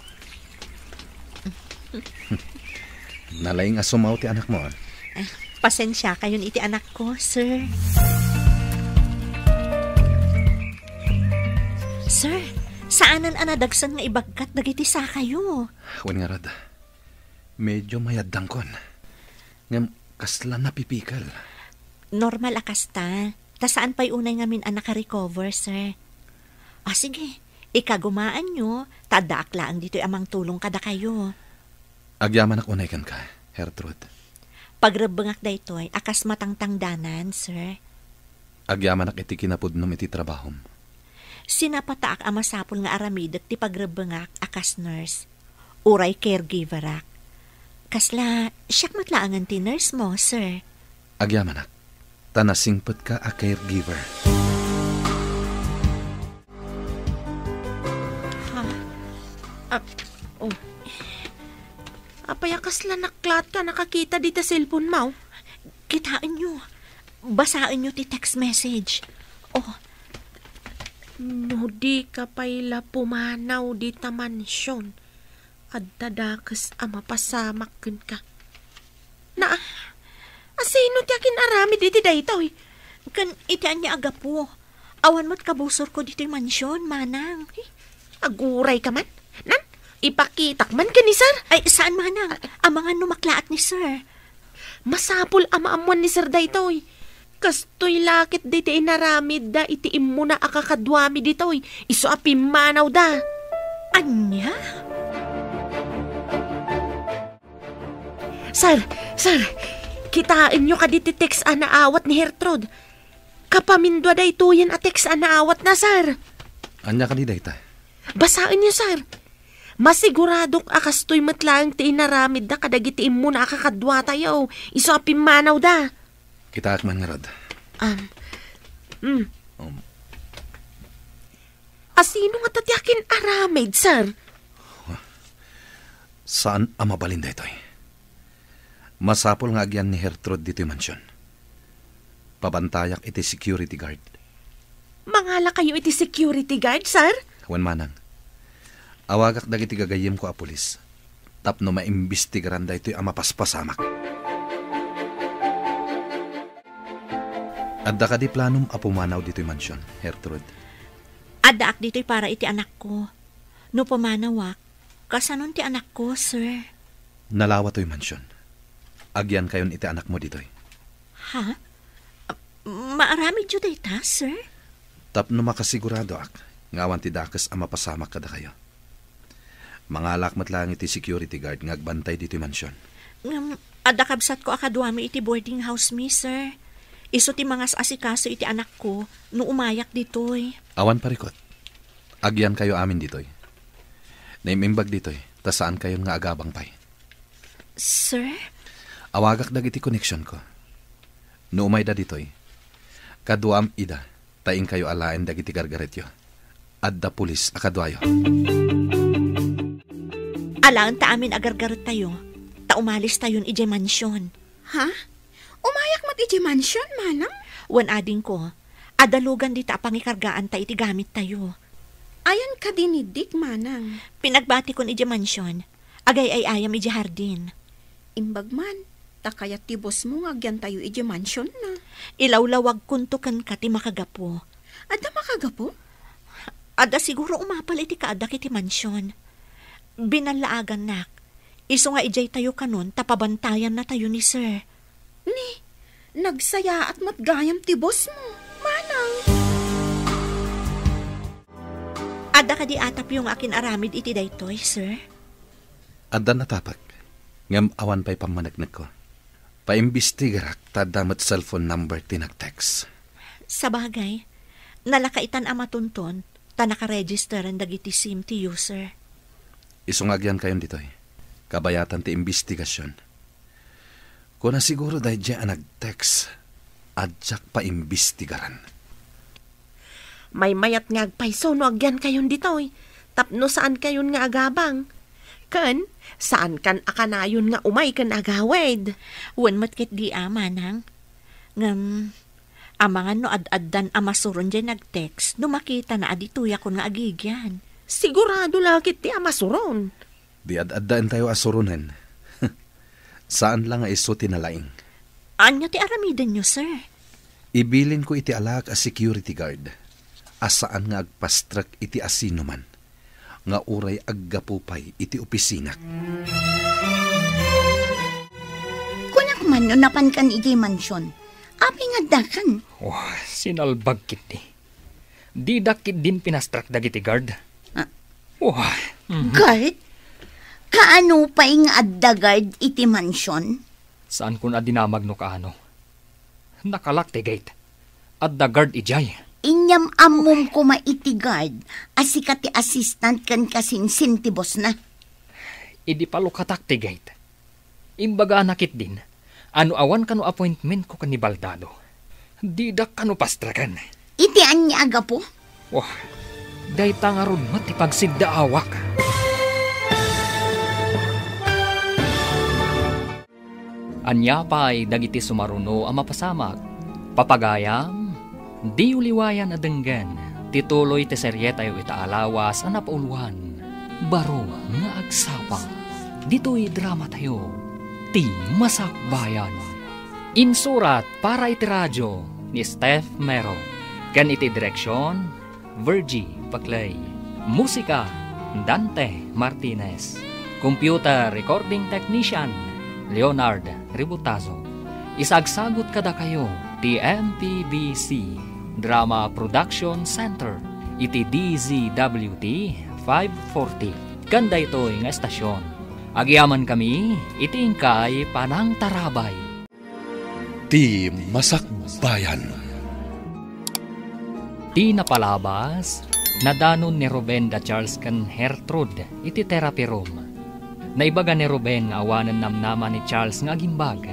Nalaing a sumaw ti anakmo, a. Ay, pasensiakayon iti anakko, sir. Sir, saanen a nadagsen nga ibagkat dagiti sakayo. Wen ngarud, medyo mayaddangkon. Ngem kasla napipikel. Normal a kasta. Ta saan pay unay ngamin a nakarecover, sir. A, sige, ikagumaanyo, ta addaak laeng ditoy a mangtulong kadakayo. Agyamanak unay kenka, Gertrude. Pagrebbengak daytoy a kas matangtangdanan, sir. Agyamanak iti kinapudnom iti trabahom. Sinapataak a masapul nga aramidek ti pagrebbengak a kas nurse. Uray caregiverak. Kasla, siak met laengen ti nurse mo, sir. Agyamanak, ta nasingpetka a caregiver. Ha? Ah, oh. Apay a kasla naklaat ka nakakita dita cellphone mo? Kitaenyo. Basaenyo ti text message. Oh. No di ka pay la pumanaw dita mansion, adda dakes a mapasamak kenka. Na, asino ti akin-aramid iti daytoy? Ken iti ania a gapu? Awan met kabusorko ditoy mansion, manang. Eh, aguray ka man? Nan, ipakitak man ken ni sir? Ay, saan, manang. Amangan no maklaat ni sir. Masapul a maammuan ni sir daytoy. Kastoy la ket daytoy inaramidda iti immuna a kakaduami ditoy, isu a pimmanawda. Ania? Sir, sir, kitaenyo kadi ti text a naawat ni Gertrude? Kapamindua daytoyen a text a naawatna, sir. Ania kadi dayta? Basaenyo, sir. Masiguradok a kastoy met laeng ti inaramidda kadagiti immuna a kakaduatayo, isu a pimmanawda. Kitaek man ngarud. Um, mm. Um. Asino ngata ti akin-aramid, sir? Saan a mabalin daytoy. Masapul nga agyan ni Gertrude ditoy mansion. Pabantayak iti security guard. Mangalakayo iti security guard, sir? Wen manang. Awagak dagiti gagayyemko a pulis tapno maimbestigaran daytoy a mapaspasamak. Adda kadi planom a pumanaw ditoy mansion, Gertrude? Addaak ditoy para iti anakko. No pumanawak, kasanon ti anakko, sir? Nalawa toy mansion. Agyankayon iti anakmo ditoy. Ha? Maaramidyo dayta, sir? Tapno makasiguradoak nga awan ti dakes a mapasamak kadakayo. Mangalak met laeng iti security guard nga agbantay ditoy mansion. Ngem, adda kabsatko a kaduami iti boarding house mi, sir. Isu ti mangas-asikaso iti anakko no umayak ditoy. Awan parikut. Agyankayo amin ditoy. Naim-imbag ditoy, ta saankayon nga agabang pay. Sir? Awagak dagiti koneksionko. No umayda ditoy, kaduam ida, ta inkayo alaen dagiti gargaretyo. Adda pulis a kaduayo. Alaenta amin a gargarettayo, ta umalistayon idiay mansion. Ha? Umayak met idiay mansion, manang? Wen adingko, adda lugan dita a pangikargaanta iti gamittayo. Ayan kadi ni Dick, manang? Pinagbatikon idiay mansion. Agay-ay-ayam idiay hardin. Imbag man, ta kayat ti boss mo nga agyantayo idiay mansion na. Ilawlawagkonto kenka ti makagapu. Adda makagapu? Adda siguro umapal iti kaaddak iti mansion. Binallaagannak. Isu nga idiay tayo kanon ta pabantayannatayo ni sir. Ni, nagsayaat met gayam ti boss mo, manang. Adda kadi atapyo nga akin-aramid iti daytoy, sir? Addan atapek, ngem awan pay pammaneknekko. Paimbestigarak ta adda met cellphone number ti nag-text. Sabagay, nalakaitan a matunton ta nakaregisteren dagiti sim ti user. Isu nga agyankayon ditoy, kabayatan ti imbestigasion. Kuna siguro daydiay a nag-text, a diak paimbestigaran. Maymayat nga agpayso no agyankayon ditoy, tapno saankayon nga agabang. Ken, saankan a kanayon nga umay ken agawid. Wen met ketdi a, manang. Ngem, amangan no ad-addan a masuron diay nag-text no makitana a ditoyakon nga agigyan. Sigurado la ketdi a masuron. Di ad-addaentayo a suronen. Saan la nga isu ti nalaing. Ania ti aramidenyo, sir? Ibilinko iti alaak a security guard a saan nga agpastrek iti asinoman nga uray aggapu pay iti opisinak. Kunak man no napankan idiay mansion. Apay nga addakan? Oh, sinalbag ketdi. Didak ketdin pinastrek dagiti guard. Ah. Oh, mhm. Guard? Kaano pay nga adda guard iti mansion? Saankon a dinamag no kaano. Nakalak ti gate. Adda guard idiay. Inyam-ammom koma iti guard a sika ti assistant ken kasinsin ti bossna. Idi palukatak ti gate, imbagana ketdin a no awan kano appointmentko ken ni Baldado, didak kano pastreken. Iti ania a gapu? Oh, dayta ngarud met ti pagsiddaawak. Ania pay dagiti sumaruno a mapasamak? Papagayam, diyo liwayan a denggen ti tuloy ti serietayo ita a lawas a napauluan, Baro nga Agsapa. Ditoy dramatayo, Ti Masakbayan. Insurat para iti radio ni Steph Mero, ken iti direksion, Virgie Paclay. Musika, Dante Martinez. Computer recording technician, Leonard Ributazo. Isagsagut kadakayo ti M P B C Drama Production Center iti D Z W T five forty. Ken daytoy nga estasion, agyamankami iti inkay panangtarabay. Ti Masakbayan. Ti napalabas, nadanon ni Ruben da Charles ken Gertrude iti therapy room. Naibaga ni Ruben nga awanen namnama ni Charles nga agimbag.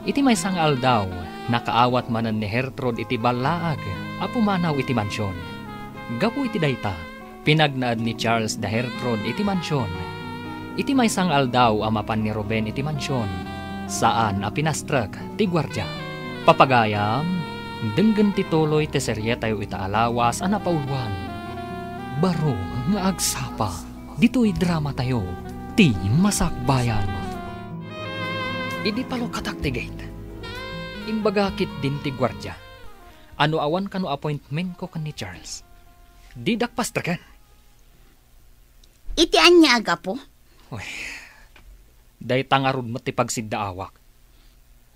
Iti maysa nga aldaw, nakaawat manen ni Gertrude iti ballaag a pumanaw iti mansion. Gapu iti dayta, pinagnaed ni Charles da Gertrude iti mansion. Iti maysa nga aldaw a mapan ni Ruben iti mansion, saan a pinastrek ti guardia. Papagayam, denggen ti tuloy ti serietayo ita a lawas a napauluan, Baro nga Agsapa. Ditoy dramatayo, Ti Masakbayan. Idi palukatak ti gate, imbaga ketdin ti guardia a no awan kano appointmentko ken ni Charles, didak pastreken. Iti ania a gapu? Uy, dayta ngarud met ti pagsiddaawak.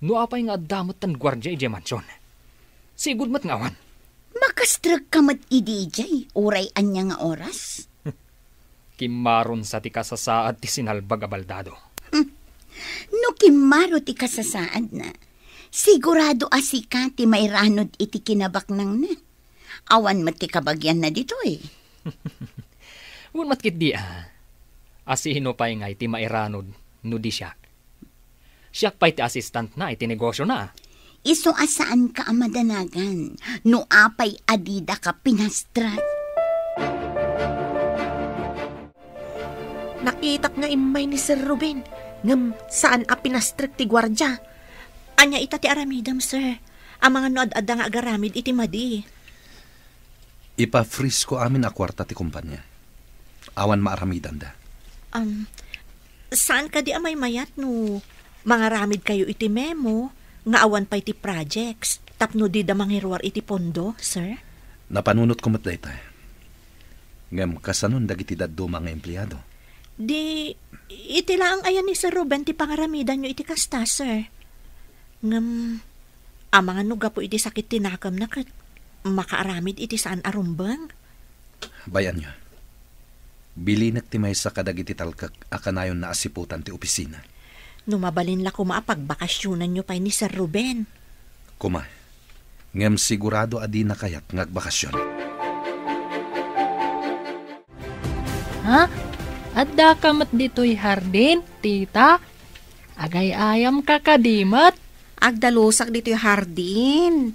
No apay nga adda met ti guardia idiay mansion, sigud met nga awan. Makastrekka met idi idiay, uray ania nga oras? Kimmaron sa ti kasasaad ti sinalbag a baldado. Hmm. No kimmaro ti kasasaadna, sigurado a sika ti mairanod iti kinabaknangna. Awan met ti kabagianna ditoy. Wen met ketdi a, a sino pay ngay ti mairanod no di siak? Siak pay ti assistantna iti negosiona. Isu a saanka a madanagan no apay a didaka pinastrek. Nakitak nga immay ni Sir Ruben, ngem saan a pinastrek ti guardia. Ania ita ti aramidem, sir? Amangan no ad-adda nga agaramid iti madi. Ipa-freeze ko amin a kuarta ti kompania. Awan maaramidanda. Um, saan kadi a maymayat no mangaramid kayo iti memo nga awan pay ti projects tapno dida mangiruar iti pondo, sir? Napanunot ko met dayta. Ngem kasanon dagiti dadduma nga empleado? Di, iti laeng aya ni Sir Ruben ti pangaramidanyo iti kasta, sir. Ngem, amangan no gapu iti sakit ti nakemna ket makaaramid iti saan a rumbeng? Bay-anyo. Bilinek ti maysa kadagiti talkek a kanayon naasiputan ti opisina. No mabalin la koma a pagbakasionanyo pay ni Sir Ruben. Koma, ngem sigurado a dina kayat nga agbakasion. Ha? Addaka met ditoy hardin, tita? Agay-ayamka kadi met? Agdalusak ditoy hardin.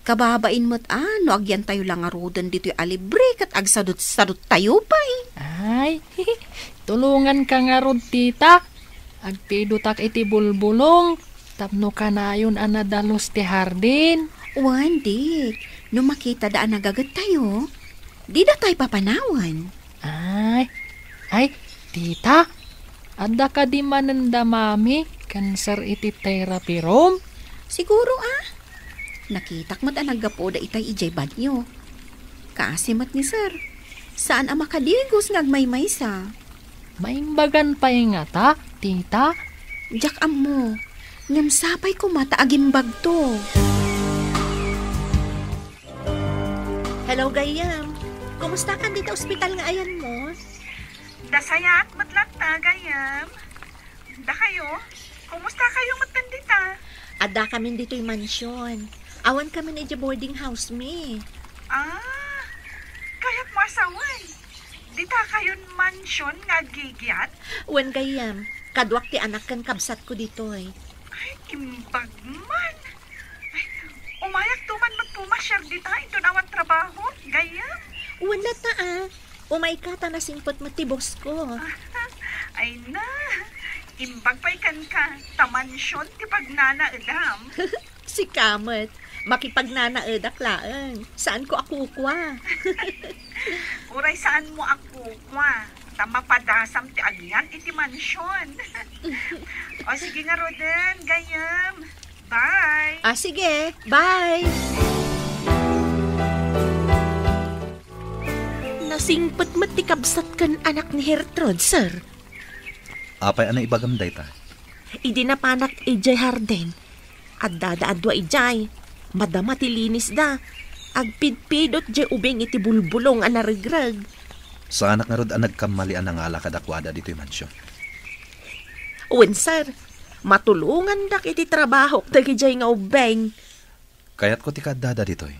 Kababain met a no agyantayo la ngaruden ditoy a libre ket agsadut-saduttayo pay. Ay, tulonganka ngarud, tita. Agtidutak iti bulbulong tapno kanayon a nadalus ti hardin. Wen, Dick, no makitada a nagagettayo, dida tay papanawen. Ay, ay, tita, adda kadi manen da mami ken sir iti therapy room? Siguro a. Nakitak met a naggapuda itay idiay banyo. Kaasi met ni sir. Saan a makadigos nga agmaymaysa. Maimbagan pay ngata, tita? Diak ammo. Ngem sapay koma ta agimbagto. Hello, gayyem. Kumusta kan dita ospital nga ayanmo? Dasayat met latta, gayyem. Dakayo? Kumusta kayo met dita? Adda kamin ditoy mansion. Awan kamin idiay boarding house mi. Ah, kayat mo asawan? Dita kayon mansion nga agigiat? Wen, gayyem. Kaduak ti anak ken kabsatko ditoy. Ay, imbag man. Ay, umayak to man met pumasiar dita, inton awan trabaho, gayyem. Wen latta a. Umayka ta nasingpet met ti boss ko. Ay na, imbag pay kenka, ta mansion ti pagnanaedam. Sika met, makipagnanaedak laeng. Saanko a kukua. Uray saanmo a kukua, ta mapadasam ti agyan iti mansion. O sige ngaruden, gayyem. Bye. Ah, sige. Bye. Nasingpet met ti kabsat ken anak ni Gertrude, sir. Apay a naibagam dayta? Idi napanak idiay hardin, adda da a dua idiay. Madama ti linisda. Agpidpidot diay ubing iti bulbulong a naregreg. Saanak ngarud a nagkammali a nangala kadakuada ditoy mansion. Wen, sir. Matulongandak iti trabahok dagidiay nga ubing. Kayatko ti kaaddada ditoy.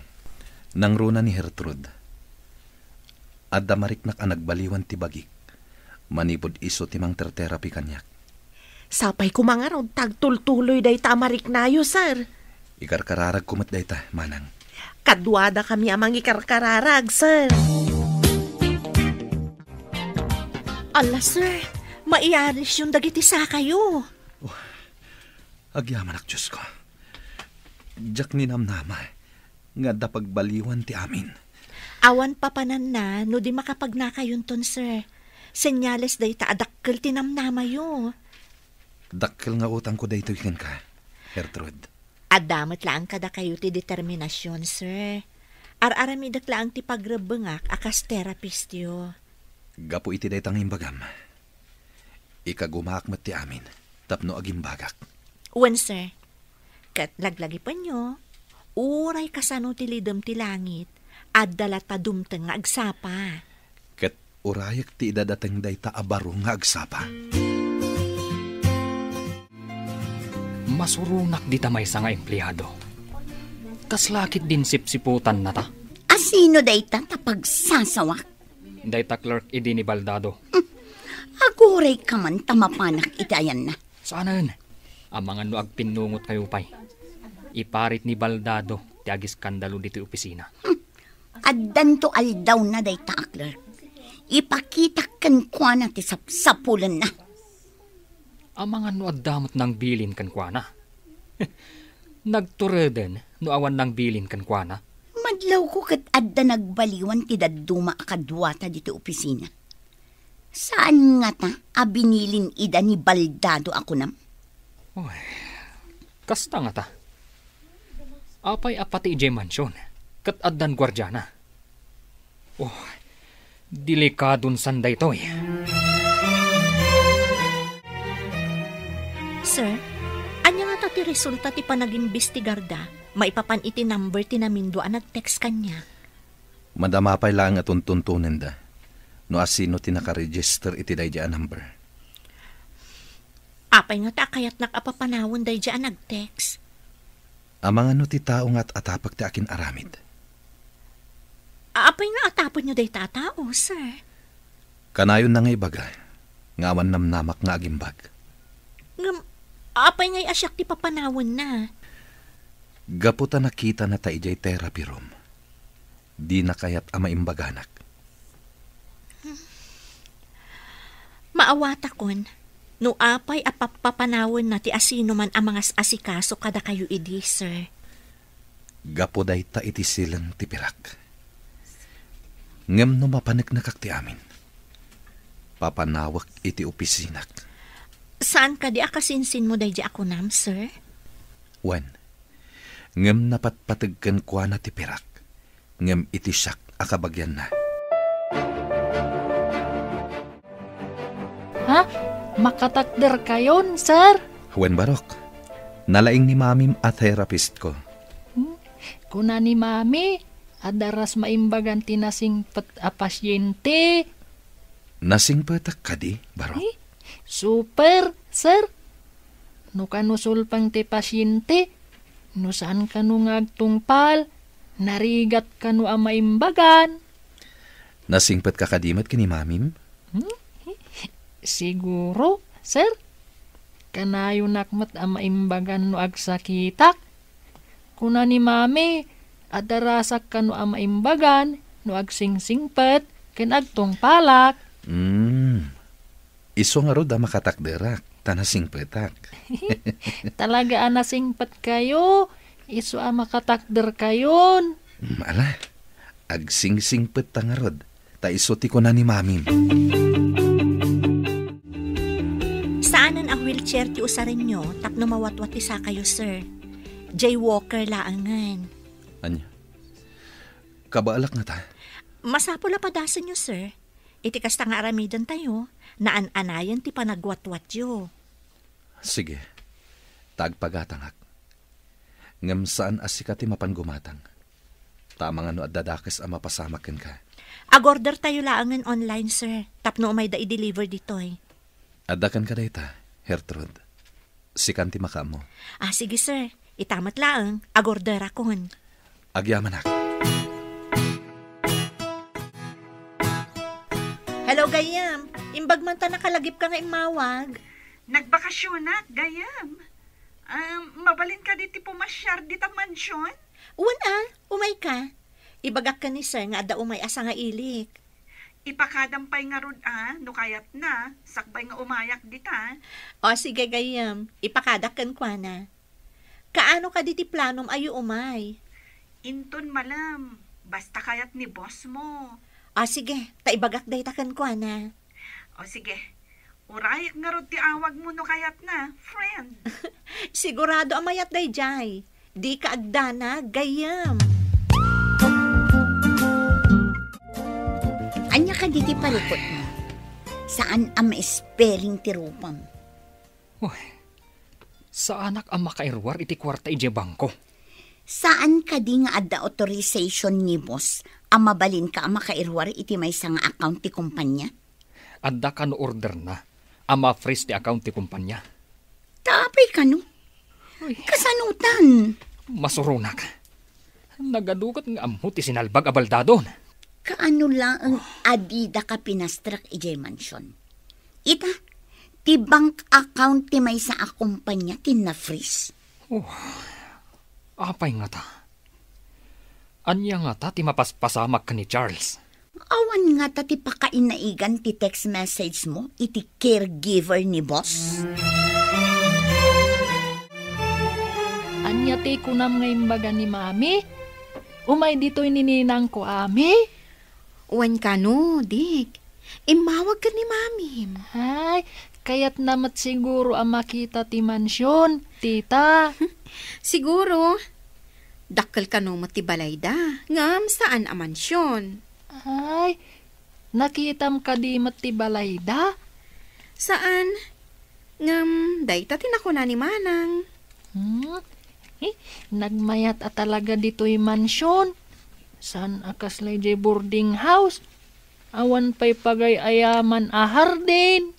Nangruna ni Gertrude. Adda mariknak a nagbaliwan ti bagik. Manipud isu ti mangterterapi kaniak. Sapay koma ngarud ta agtultuloy dayta a mariknayo, sir. Ikarkararagko met dayta, manang. Kaduadakami a mangikarkararag, sir. Ala, sir, maiarisyon dagiti sakayo. Oh, agyamanak, Diosko. Diak ninamnama nga adda pagbaliwan ti amin. Awan papananna no di makapagnakayonton, sir. Senyales dayta a dakkel ti namnamayo. Dakkel nga utangko daytoy kenka, Gertrude. Adda met laeng kadakayo ti determinasion, sir. Ar-aramidek laeng ti pagrebbengak a kas therapistyo. Gapu iti dayta nga imbagam, ikagumaak met ti amin tapno agimbagak. Wen, sir. Ket laglagipenyo, uray kasano ti lidem ti langit, adda latta dumteng nga agsapa. Ket urayek ti idadateng dayta a baro nga agsapa. Masuronak dita maysa nga empleado. Kasla ketdin sipsiputanna ta? A sino dayta ta pagsasawak? Dayta clerk idi ni Baldado. Hmm. Agurayka man ta mapanak iti ayanna. Saanen. Amangan no agpinnungotkayo pay. Iparit ni Baldado ti agiskandalo ditoy opisina. Hmm. Addanto aldawna dayta a clerk. Ipakitak kenkuana ti sapsapulenna. Amangan no adda met nangbilin kenkuana. Nagtureden no awan nangbilin kenkuana. Madlawko ket adda nagbaliwan ti dadduma a kaduata ditoy opisina. Saan ngata a binilin ida ni Baldado a kunam? Oy, kasta ngata. Apay a pati idiay mansion, ket addan guardiana. Oh, delikadon san daytoy. Sir, ania ngata ti resulta ti panagimbestigarda maipapan iti number ti namindua a nag-text kaniak? Madama pay laeng a tuntuntonenda no asino ti nakaregister iti daydiay a number. Apay ngata a kayatnak a papanawen daydiay a nag-text? Amangan no ti tao nga at-atapek ti akin-aramid. Apay nga atapenyo dayta a tao, sir? Kanayon na nga ibaga nga awan namnamak nga agimbag. Ngem, apay ngay a siak ti papanawenna? Gapu ta nakitana ta idiay therapy room, dina kayat a maimbaganak. Maawatakon no apay a pappapanawenna ti asinoman a mangas-asikaso kadakayo idi, sir. Gapu dayta iti silen ti pirak. Ngem no mapaneknekak ti amin, papanawek iti opisinak. Saan kadi a kasinsinmo daydi a kunam, sir? Wen, ngem napatpateg kenkuana ti pirak, ngem iti siak a kabagianna. Ha? Makatakderkayon, sir? Wen, Barok. Nalaing ni Mamim a therapist ko. Hmm? Kuna ni Mami, adda ras maimbagan ti nasingpet a pasyente. Nasingpetak kadi, Barok? Eh, super, sir. No kano sulpeng ti pasyente, no saan kano nga agtungpal, narigat kano a maimbagan. Nasingpetka kadi met ken ni Mamim? Hmm? Siguro, sir. Kanayonak met a maimbagan no agsakitak. Kuna ni Mami, adda rasak kano a maimbagan no agsingsingpet ken agtungpalak. Hmm. Isu ngarud a makatakderak, ta nasingpetak. Talaga a nasingpetkayo, isu a makatakderkayon. Mm, ala, agsingsingpetta ngarud, ta isu ti kuna ni Mamim. Saanen a wheelchair ti usarenyo tapno mawatwat ti sakayo, sir. Jaywalker laengen. Ania? Kabaalak ngata? Masapul a padasenyo, sir. Iti kasta nga aramidentayo, naan-anayen ti panagwatwatyo. Sige, ta agpagatangak. Ngem saan a sika ti mapan gumatang. Ta amangan no adda dakes a mapasamak kenka. Agordertayo laengen online, sir, tapno umayda i-deliver ditoy. Adda kenka dayta, Gertrude. Sikan ti makaammo. Ah, sige, sir. Ita met laeng, agorderakon. Agyamanak. Hello, gayyem. Imbag man ta nakalagipka nga immawag. Nagbakasionak, gayyem. Um, mabalin kadi ti pumasiar dita mansion? Wen a, umayka. Ibagak ken ni sir nga adda umay a sangailik. Ipakadam pay ngarud a, no kayatna, sakbay nga umayak dita. O, sige, gayyem. Ipakadak kenkuana. Kaano kadi ti planom a umay? Inton malem, basta kayat ni boss mo. O, sige, ta ibagak dayta kenkuana. O, sige. Urayek ngarud ti awagmo no kayatna, friend. Sigurado a mayat daydiay. Dika agdanag, gayyem. Ania kadi ti parikutmo? Saan a ma-spelling ti rupam. Uy, saanak a makairuar iti kuarta idiay bangko. Saan kadi nga adda authorization ni boss a mabalinka a makairuar iti maysa nga account ti kumpanya? Adda kano orderna a ma-freeze ti account ti kumpanya. Ta apay kano? Uy. Kasanotan? Masuronak. Nagadukat nga ammo ti sinalbag a baldadon. Kaano laeng a didaka pinastrek idiay mansion? Ita, ti bank account ti maysa a kumpanya ti na-freeze. Oh, apay ngata? Ania ngata ti mapaspasamak ken ni Charles? Awan ngata ti pakainaigan ti text message mo iti caregiver ni boss? Ania ti kunam nga imbaga ni Mami? Umay ditoy ni ninangko, Ami? Wen kano, Dik. Immawag ken ni Mamim. Ay, kayatna met siguro a makita ti mansion, tita. Siguro. Dakkel kano met ti balayda, ngem saan a mansion. Ay, nakitam kadi met ti balayda? Saan. Ngem dayta ti nakuna ni Manang. Hmm? Eh, nagmayat a talaga ditoy mansion. Saan a kasla idiay boarding house? Awan pay pagay-ayaman a hardin.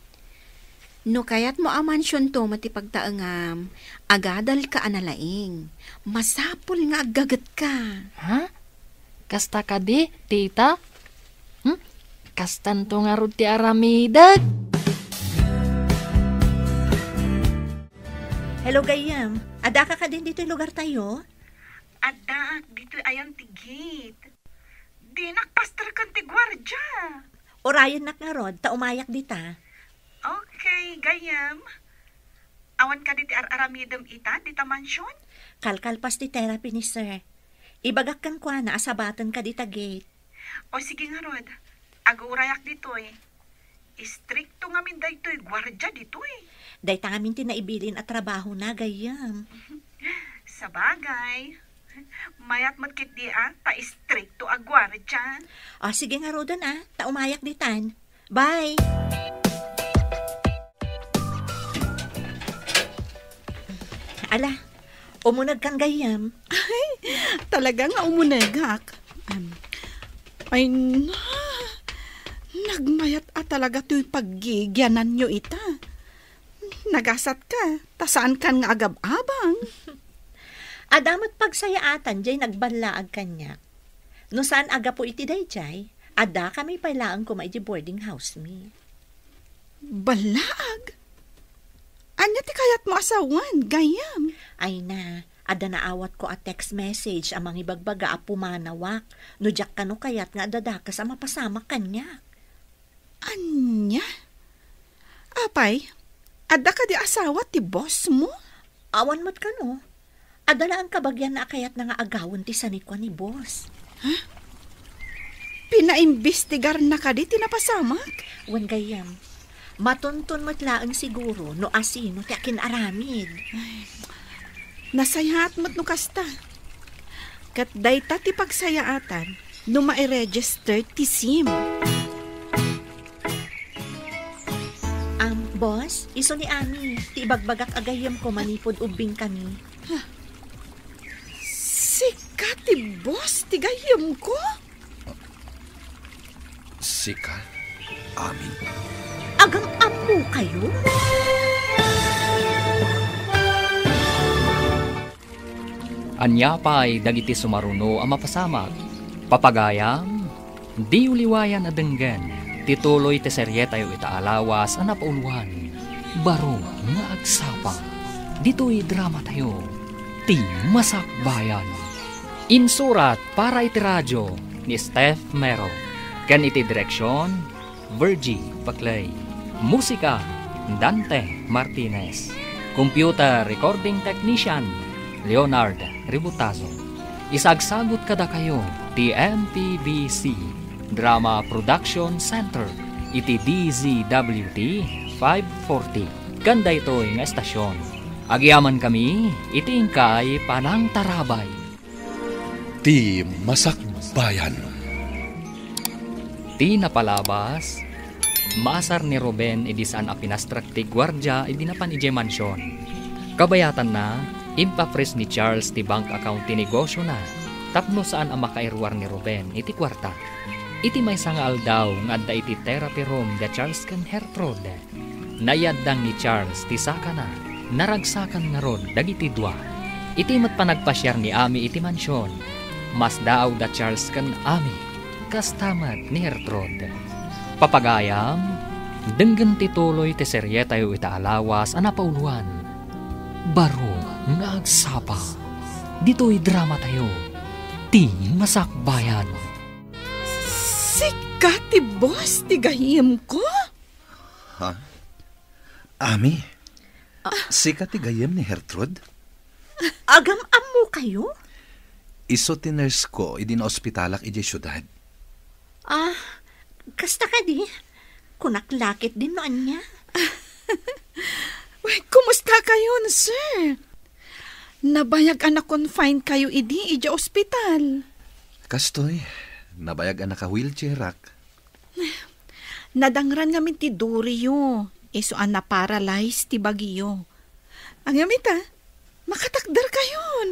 No kayatmo a mansionto met ti pagtaengam, agadalka a nalaing. Masapul nga aggagetka. Ha? Kasta kadi, tita? Hmm? Kastanto ngarud ti aramidek? Hello, gayyem. Addaka kadin ditoy lugartayo? Addaak ditoy ayan ti gate. Dinak pasterken ti guardia. Urayennak ngarud, ta umayak dita. Okay, gayyem. Awan kadi ti ar-aramidem ita, dita mansion? Kalkalpas ti therapy ni sir. Ibagak kenkuana a sabatenka dita gate. O sige ngarud, agurayak ditoy. Istrikto ngamin daytoy guardia ditoy. Dayta ngamin ti naibilin a trabahona, gayyem. Sabagay. Mayat met ketdi a, ta istrikto a guardia. O, sige ngaruden a, ta umayak ditan. Bye! Ala, umunegkan gayyem. Ay, talaga nga umunegak. Em, ay, na, nagmayat a talaga toy paggigiananyo ita. Nagasatka, ta saankan nga agab-abang. Adda met pagsayaatan jay nagballaag kaniak. No saan a gapu iti dayjay, addakami pay laeng koma iti boarding house mi. Ballaag? Ania ti kayatmo a sawen, gayyem? Ay na, adda naawatko a text message a mangibagbaga a pumanawak no diak kano kayat nga addadakes a mapasamak kaniak. Ania? Apay, adda kadi asawa ti boss mo? Awan met kano. Adda laeng kabagianna a kayatna nga agawen ti sanikua ni boss. Ha? Pinaimbestigarna kadi ti napasamak? Wen gayyem, matunton met laeng siguro no asino ti akin-aramid. Ay, nasayaat met no kasta. Ket dayta ti pagsayaatan no mairegister ti sim. Am, boss, isu ni Ami, ti ibagbagak a gayyemko manipud ubbingkami. Sika ti boss ti gayyemko? Sika, Ami? Agam-ammokayo? Ania pay dagiti sumaruno a mapasamak? Papagayam, diyo liwayan a denggen ti tuloy ti serietayo ita a lawas a napauluan, Baro nga Agsapa. Ditoy dramatayo, Ti Masakbayan. Insurat para iti radio ni Steph Mero, ken iti direksion, Virgie Paclay. Musika, Dante Martinez. Computer Recording Technician, Leonard Ributazo. Isagsagut kadakayo ti M P B C Drama Production Center iti D Z W T five forty. Ken daytoy nga estasion, agyamankami iti inkay panangtarabay. Ti Masakbayan. Ti napalabas, maasar ni Ruben idi saan a pinastrek ti guardia idi napan idiay mansion. Kabayatanna, impapris ni Charles ti bank account ti negosiona tapno saan a makairuar ni Ruben iti kuarta. Iti maysa nga aldaw nga adda iti therapy room da Charles ken Gertrude, nayaddang ni Charles ti sakana. Naragsakan ngarud dagiti dua. Iti met panagpasiar ni Ami iti mansion, masdaaw da Charles ken Ami, kasta met ni Gertrude. Papagayam, denggen ti tuloy ti serietayo ita a lawas a napauluan, Baro nga Agsapa. Ditoy dramatayo, Ti Masakbayan. Sika ti boss ti gayyemko? Ha? Ami? Ah. Sika ti gayyem ni Gertrude? Agam-ammokayo? Isu ti nurse ko idi naospitalak idiay siudad. Ah, kasta kadi? Kunak la ketdin no ania. Uy, kumusta kayon, sir? Nabayag a na-confine kayo idi idiay ospital. Kastoy, nabayag a naka-wheelchairak. Nadangran ngamin ti duriyo, isu a naparalyze ti bagiyo. Ngem ita, makatakder kayon.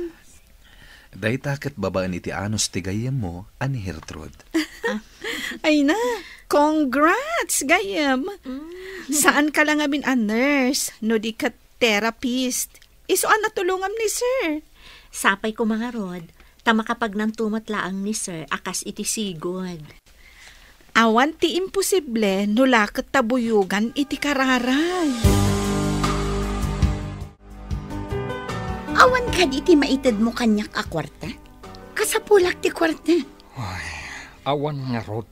Dayta ket babaen iti anus ti gayyemmo a ni Gertrude. Ay na, congrats, gayyem. Mm. Saanka la ngamin a nurse, no di ket therapist. Isu a natulongam ni sir. Sapay koma ngarud, ta makapagnanto met laeng ni sir a kas iti sigud. Awan ti imposible no la ket ta buyogan iti kararay. Awan kadi ti maitedmo kaniak a kuarta? Kasapulak ti kuarta. Ay, awan ngarud,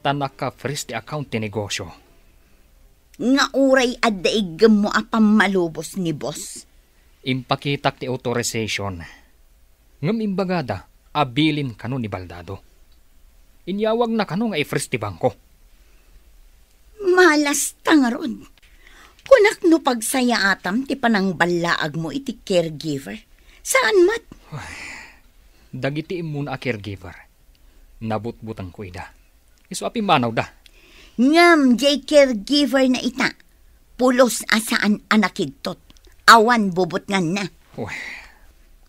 ta naka-freeze ti account ti negosyo. Nga uray adda iggemmo a pammalubos ni boss. Impakitak ti authorization. Ngem imbagada a bilin kano ni Baldado. Inyawagna kano nga i-freeze ti bangko. Malasta ngarud. Kunak no pagsayaatam ti panangballaagmo iti caregiver. Saan met? Ay, dagiti immuna a caregiver, nabutbutengko ida. Isu a pimmanawda. Ngem diay caregiver na ita, pulos a saan a nakigtot. Awan bubutnganna. Uy,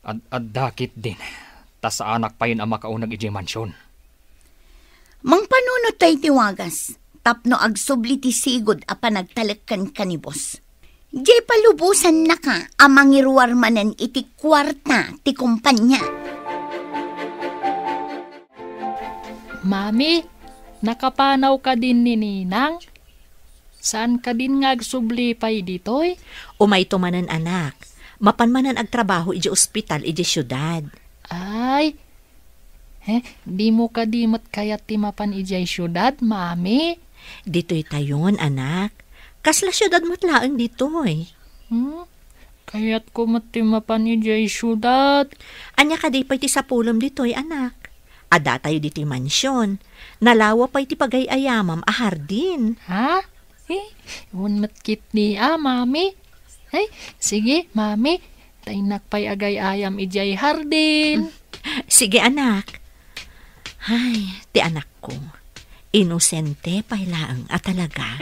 ad-, adda ketdin, ta saanak payen a makauneg idiay mansion. Mangpanunot tayo ti wagas, tapno agsubli ti sigud a panagtalek kenka ni boss. Diay palubosannaka a mangiruar manen iti kuarta ti kumpanya. Mami, nakapanaw kadin ni Ninang? Saan kadin nga agsubli pay ditoy? Umayto manen, anak. Mapan manen agtrabaho idiay ospital idiay siudad. Ay, eh, dimo kadi met kayat ti mapan idiay siudad, Mami? Ditoy tayon, anak. Kasla siudad met laeng ditoy. Hmm? Kayatko met ti mapan idiay siudad. Ania kadi pay ti sapulem ditoy, anak? Adda tayo ditoy mansion. Nalawa pay ti pagay-ayamam a hardin. Ha? Eh, wen met ketdi a, Mami. Ay, sige, Mami. Ta innak pay agay-ayam idiay hardin. Sige, anak. Ay, ti anakko. Inosente pay laeng a talaga.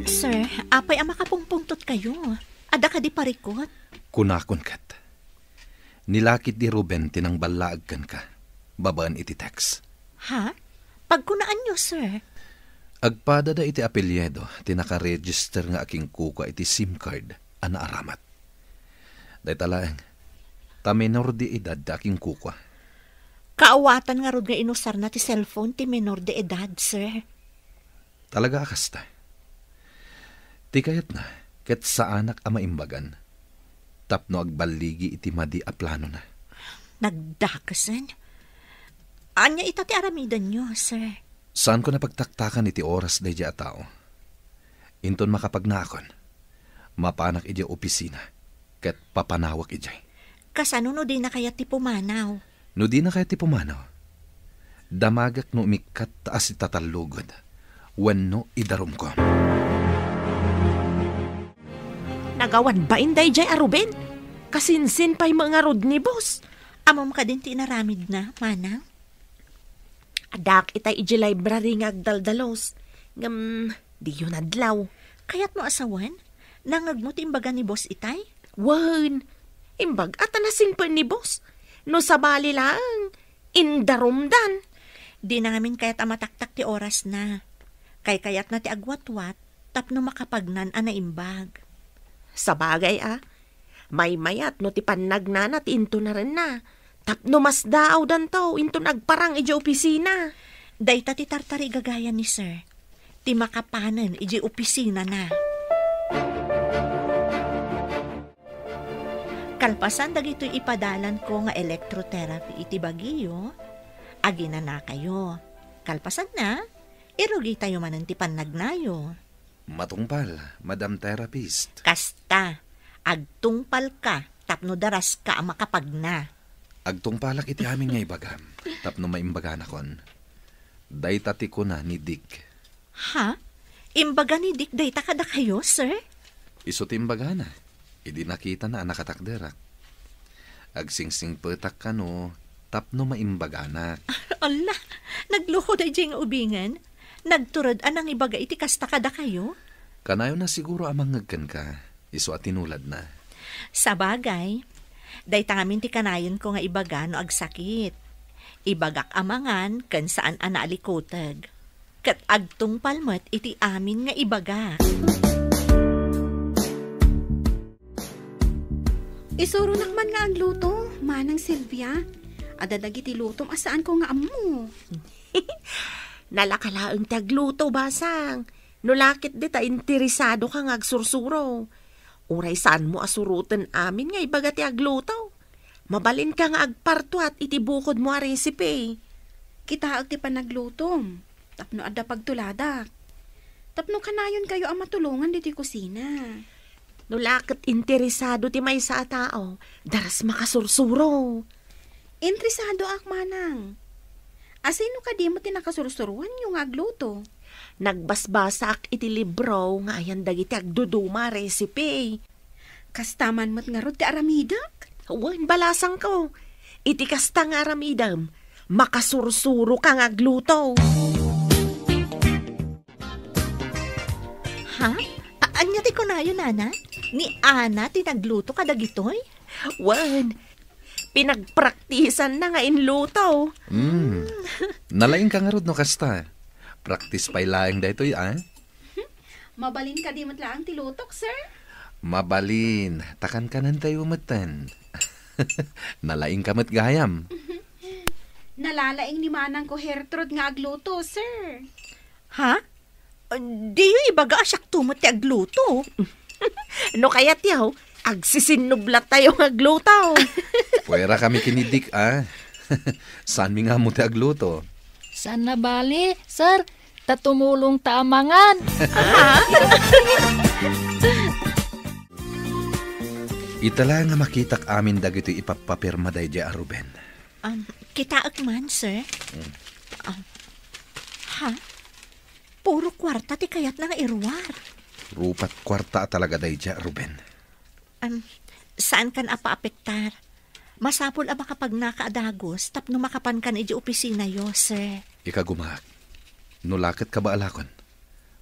Sir, apay a makapungpungtotkayo? Adda kadi parikut? Kunakon ket. Ni laketdi Ruben ti nangballaag kenka, babaen iti text. Ha? Pagkunaanyo, sir? Agpadada iti apelyido ti nakaregister nga akinkukua iti SIM card a naaramat. Dayta laeng, ta menor de edad ti akinkukua. Kaawatan ngarud nga inusarna ti cellphone ti menor de edad, sir. Talaga a kasta. Ti kayatna, ket saanak a maimbagan tapno agballigi iti madi a planona. Nagdakesen? Ania ita ti aramidenyo, sir? Saanko napagtaktakan iti oras daydiay a tao. Inton makapagnaakon, mapanak idiay opisina ket papanawek idiay. Kasano no dina kayat ti pumanaw? No dina kayat ti pumanaw, damagek no umikkat ta asitatallogen wenno idarumko. Nagawan bain daydiay a Ruben? Kasinsin pay met ngarud ni boss. Ammom kadin ti inaramidna, manang? Addaak itay idiay library nga agdaldalus. Ngem, diyo nadlaw. Kayatmo a sawen? Nangngegmo ti imbaga ni boss itay? Wen, imbag-a ta nasingpet ni boss. No sabali laeng, indarumdan. Dina ngamin kayat a mataktak ti orasna. Kaykayatna ti agwatwat tapno makapagnan a naimbag. Sabagay a, maymayat no ti pannagnana ti intunarenna, tapno masdaawdanto inton agparang idiay opisina. Dayta ti tartarigagayan ni sir, ti makapanen idiay opisinana. Kalpasan dagitoy ipadalanko nga electrotherapy iti bagiyo, aginanakayo. Kalpasanna, irugitayo manen ti pannagnayo. Matungpal, Madam Therapist. Kasta, agtungpalka tapno daraska a makapagna. Agtungpalak iti amin nga ibagam, tapno maimbaganakon. Dayta ti kuna ni Dick. Ha? Imbaga ni Dick dayta kadakayo, sir? Isu ti imbagana, idi nakitana a nakatakderak. Agsingsingpetak kano tapno maimbaganak. Ala, nagluko daydiay nga ubingen. Nagtured a nangibaga iti kasta kadakayo? Kanayon a siguro a mangngeg kenka, isu a tinuladna. Sabagay, dayta ngamin ti kanayonko nga ibaga no agsakit. Ibagak a mangan ken saan a naalikuteg. ket agtungpal met iti amin nga ibagak. Isuronak man nga agluto, Manang Silvia. Adda dagiti lutom a saanko nga ammo. Nalaka laeng ti agluto, basang. No la ketdi ta interesado ka nga agsursuro. Uray saanmo a suroten amin nga ibaga ti agluto. Mabalinka nga agpartuat iti bukodmo a recipe. Kitaek ti panaglutom, tapno adda pagtuladak. Tapno kanayonkayo a matulongan ditoy kusina. No la ket interesado ti maysa a tao, daras makasursuro. Interesadoak, manang. Asino kadi met ti nakasursuroanyo nga agluto? Nagbasbasaak iti libro nga ayan dagiti agduduma a recipe. Kasta man met ngarud ti aramidek? Wen, balasangko. Iti kasta nga aramidem, makasursuroka nga agluto. Ha? A-, ania ti kunayo, Nana? Ni Ana ti nagluto kadagitoy? Wen, pinagpraktisanna nga inluto. Hmm. Nalaingka ngarud no kasta. Practice pay laeng daytoy, a? Mabalin kadi met laeng ti lutok, sir? Mabalin. Ta kankanentayo metten. Nalaingka met gayam. Nalalaing ni manangko Gertrude nga agluto, sir. Ha? Diyo ibaga a siakto met ti agluto. No kayatyo, agsisinnublattayo nga agluto. Puera kami ken ni Dick, a. Saanmi nga ammo ti agluto. Saan a bale, sir. Ta tumulongta a mangan. Ita la nga makitak amin dagitoy ipappapirma daydiay a Ruben. Um, kitaek man, sir. Mm. Um, ha? Puro kuarta ti kayatna nga iruar. Rupat kuarta a talaga daydiay a Ruben. Um, saankan a paapektar. Masapul a makapagnaka a dagus tapno makapankan idiay opisinayo, sir. Ikagumaak. No la ket kabaalakon,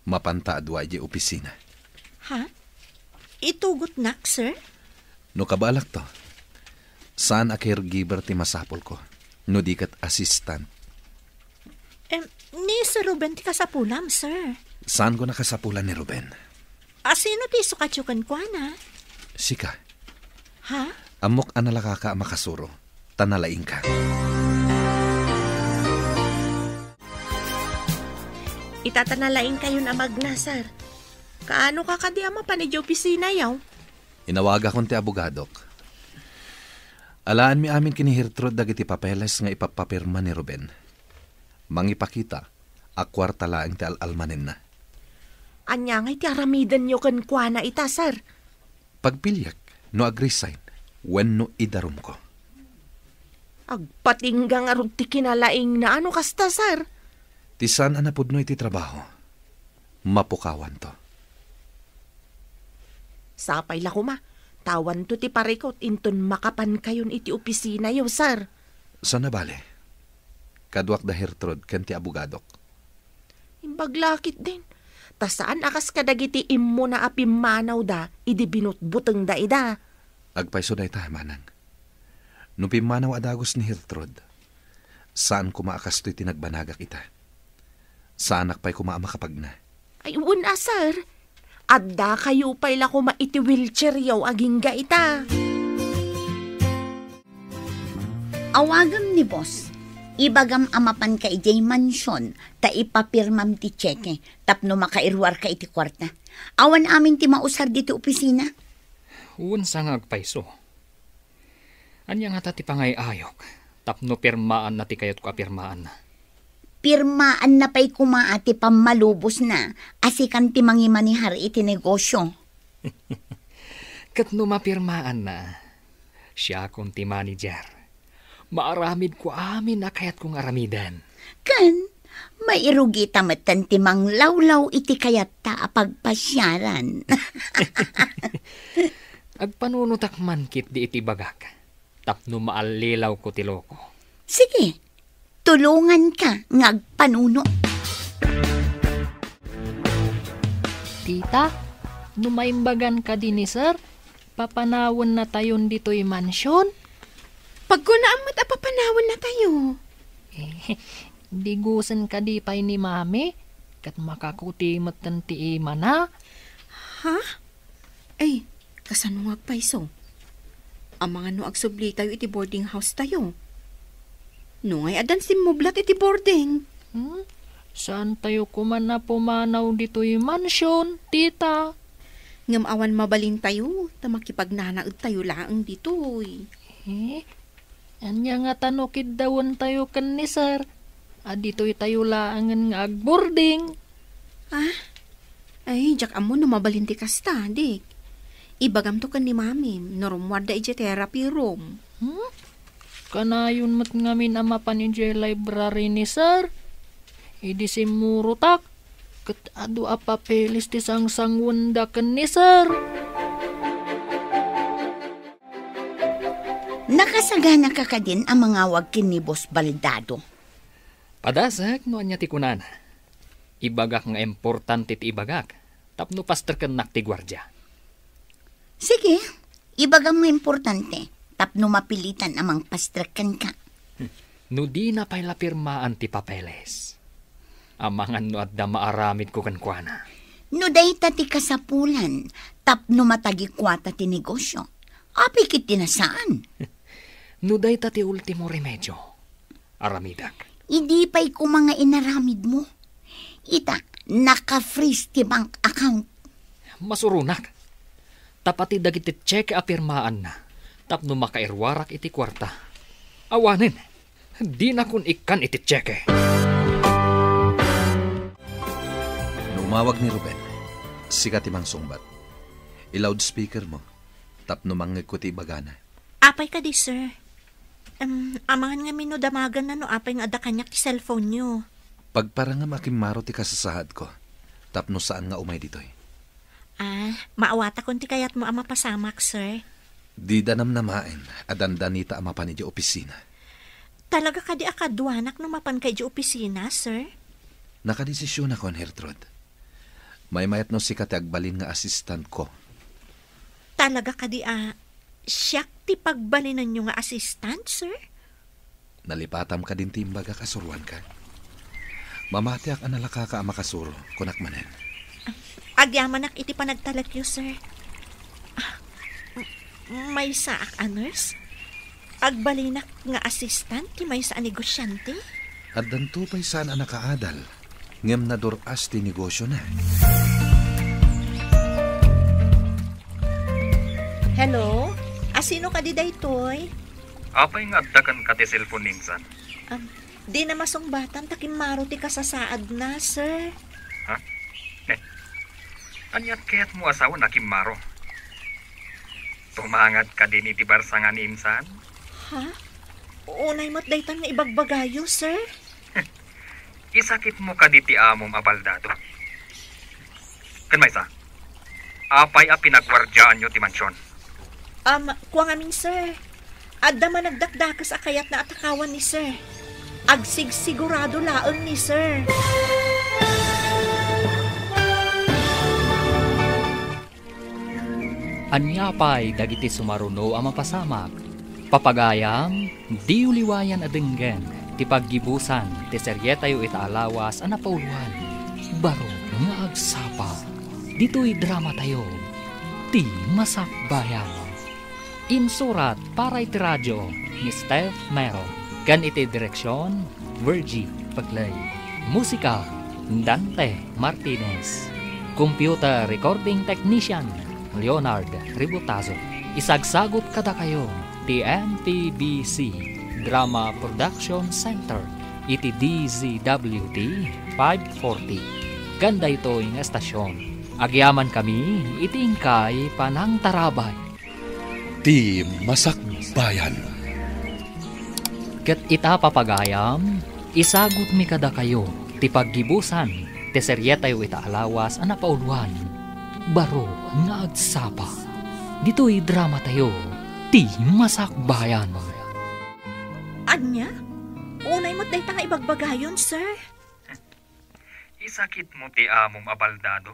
mapanta a dua idiay opisina. Ha? Itugotnak, sir? No kabaalakto, saan a caregiver ti masapulko, no di ket assistant. Em, ni Sir Ruben ti kasapulam, sir. Saanko a kasapulan ni Ruben. Asino ti isukatyo kenkuana? Sika. Ha? Ammok a nalakaka a makasuro, ta nalaingka. Ita ta nalaingkayon a magna, sir. Kaanoka kadi a mapan idiay opisinayo? Inawagakon ti abogadok. Alaenmi amin ken ni Gertrude dagiti papeles nga ipappapirma ni Ruben. Mangipakita a kuarta laeng ti al-almanenna. Ania ngay ti aramidenyo kenkuana ita, sir? Pagpiliek no ag-resign wenno idarumko. Agpatingga ngarud ti kinalaingna no kasta, sir. Ti saan a napudno iti trabaho, mapukawanto. Sapay la koma, ta awanto ti parikut inton makapankayon iti opisinayo, sir. Saan a bale. Kaduak da Gertrude ken ti abogadok. Imbag la ketdin, ta saan a kas kadagiti immuna a pimmanawda idi binutbutengda ida. Agpayso dayta, manang. No pimmanaw a dagus ni Gertrude, saan koma a kastoy ti nagbanagak ita. Saanak pay koma a makapagna. Ay, wen a, sir. Addakayo pay la koma iti wheelchairyo agingga ita. Awagem ni boss. Ibagam a mapanka idiay mansion ta ipapirmam ti tseke tapno makairuarka iti kuarta. Awan amin ti mausar ditoy opisina. Wen sa nga agpayso. Ania ngata ti pangay-ayok tapno pirmaanna ti kayatko a pirmaanna? Pirmaanna pay koma ti pammalubosna a sikan ti mangimanehar iti negosio. Ket no mapirmaanna, siakon ti manager. Maaramidko amin a kayatko nga aramiden. Ken, mairugita metten ti manglawlaw iti kayatta a pagpasiaran. Agpanunotak man ketdi iti bagak tapno maallilawko ti loko. Sige, tulonganka nga agpanuno. Tita, no maimbagan kadi ni Sir, papanawennatayon ditoy mansion? Pagkunaam met a papanawennatayo. Eh, digusen kadi pay ni Mami? Ket makakuti metten ti imana. Ha? Ay, kasano nga agpayso? Amangan no agsublitayo iti boarding house tayo. No ngay addan simmublat iti boarding. Hmm? Saan tayo kuman a pumanaw ditoy mansion, tita? Ngem awan mabalintayo, ta makipagnanaed tayo laeng ditoy. Eh? Ania nga ta no kiddawentayo ken ni Sir, a ditoy tayo laengen nga agboarding? Ah? Ay, diak ammo no mabalin ti kasta, Dick. Ibagamto ken ni Mamim no rummuarda idiay therapy room. Hmm? Kanayon met ngamin a mapan idiay library ni Sir. Idi simmurotak, ket adu a papeles ti sangsanguenda ken ni Sir. Nakasaganaka kadin a mangawag ken ni Boss Baldado? Padasek no ania ti kunana. Ibagak nga importante ti ibagak tapno pastrekennak ti guardia. Sige, ibagam nga importante tapno mapilitan a mangpastrek kenka. No dina pay la pirmaan ti papeles. Amangan no adda maaramidko kenkuana. No dayta ti kasapulan tapno matagikuata ti negosio, apay ket ti nasaan? No dayta ti ultimo remedio, aramidek. Idi pay koma nga inaramidmo. Ita, naka-freeze ti bank account. Masuronak. Ta pati dagiti tseke a pirmaanna tapno makairuarak iti kuarta. Awanen, dinakon ikkan iti tseke. No umawag ni Ruben, sika ti mangsungbat. I-loudspeaker mo tapno mangngegko ti ibagana. Apay kadi, sir? Em, amangan ngamin no damaganna no apay nga adda kaniak ti cellphone-yo. Pagparangam a kimmaro ti kasasaadko tapno saan nga umay ditoy. Ah, maawatakon ti kayatmo a mapasamak, sir. Dida namnamaen a dandanita a mapan idiay opisina. Talaga kadi a kaduanak no mapanka idiay opisina, sir? Nakadesisionakon, Gertrude. Maymayat no sika ti agbalin nga assistantko. Talaga kadi a siak ti pagbalinanyo nga assistant, sir? Nalipatam kadin ti imbagak a suroanka? Mamatiak a nalakaka a makasuro, kunak manen. Agyamanak iti panagtalekyo, sir. Ah, m-, maysaak a nurse? Agbalinak nga assistant ti maysa a negosiante? Addanto pay saan a nakaadal, ngem nadur-as ti negosiona. Hello? Asino kadi daytoy? Apay nga adda kenka ti cellphone ni insan? Am, dina masungbatan ta kimmaro ti kasasaadna, sir. Ha? Ne? Aniat kayatmo a sawen a kimmaro? Tumangad kadin iti barsangan ni insan? Ha? Unay met daytan nga ibagbagayo, sir. Isakitmo kadi ti amom a baldado? Ken maysa, apay a pinagwardiaanyo ti mansion? Am, kua ngamin, sir. Adda managdakdakes a kayatna a takawan ni sir. Agsigsigurado laeng ni sir. Ania pay dagiti sumaruno a mapasamak? Papagayam, diyo liwayan a denggen ti paggibusan ti serietayo ita a lawas a napauloan, Baro nga Agsapa. Ditoy dramatayo, Ti Masakbayan. Insurat para iti radio ni Steph Mero, ken iti direksion, Virgie Pegley. Musika, Dante Martinez. Computer recording technician, Leonard Ributazo. Isagsagut kadakayo ti M T B C Drama Production Center iti D Z W T five forty. Ken daytoy nga estasion, agyamankami iti inkay panangtarabay. Ti Masakbayan. Ket ita, papagayam, isagutmi kadakayo ti paggibusan ti serietayo ita a lawas a napauloan, Baro nga Agsapa. Ditoy dramatayo, Ti Masakbayan. Ania? Unay met dayta nga ibagbagayon, sir. Isakitmo ti amom a baldado?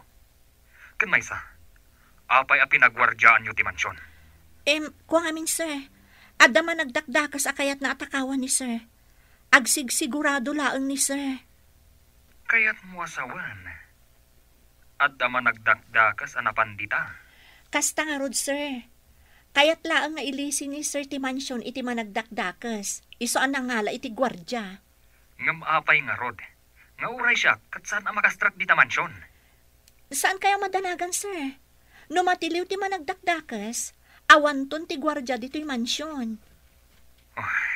Ken maysa, apay a pinagwardiaanyo ti mansion? Em, kua ngamin, sir. Adda managdakdakes a kayatna a takawan ni sir. Agsigsigurado laeng ni sir. Kayatmo a sawen, adda managdakdakes a napan dita? Kasta ngarud, sir. Kayat laeng nga ilisi ni sir ti mansion iti managdakdakes, isu a nangala iti guardia. Ngem apay ngarud, nga uray siak ket saan a makastrak dita mansion? Saan kayo madanagan, sir? No matiliw ti managdakdakes, awanton ti guardia ditoy mansion. Ah.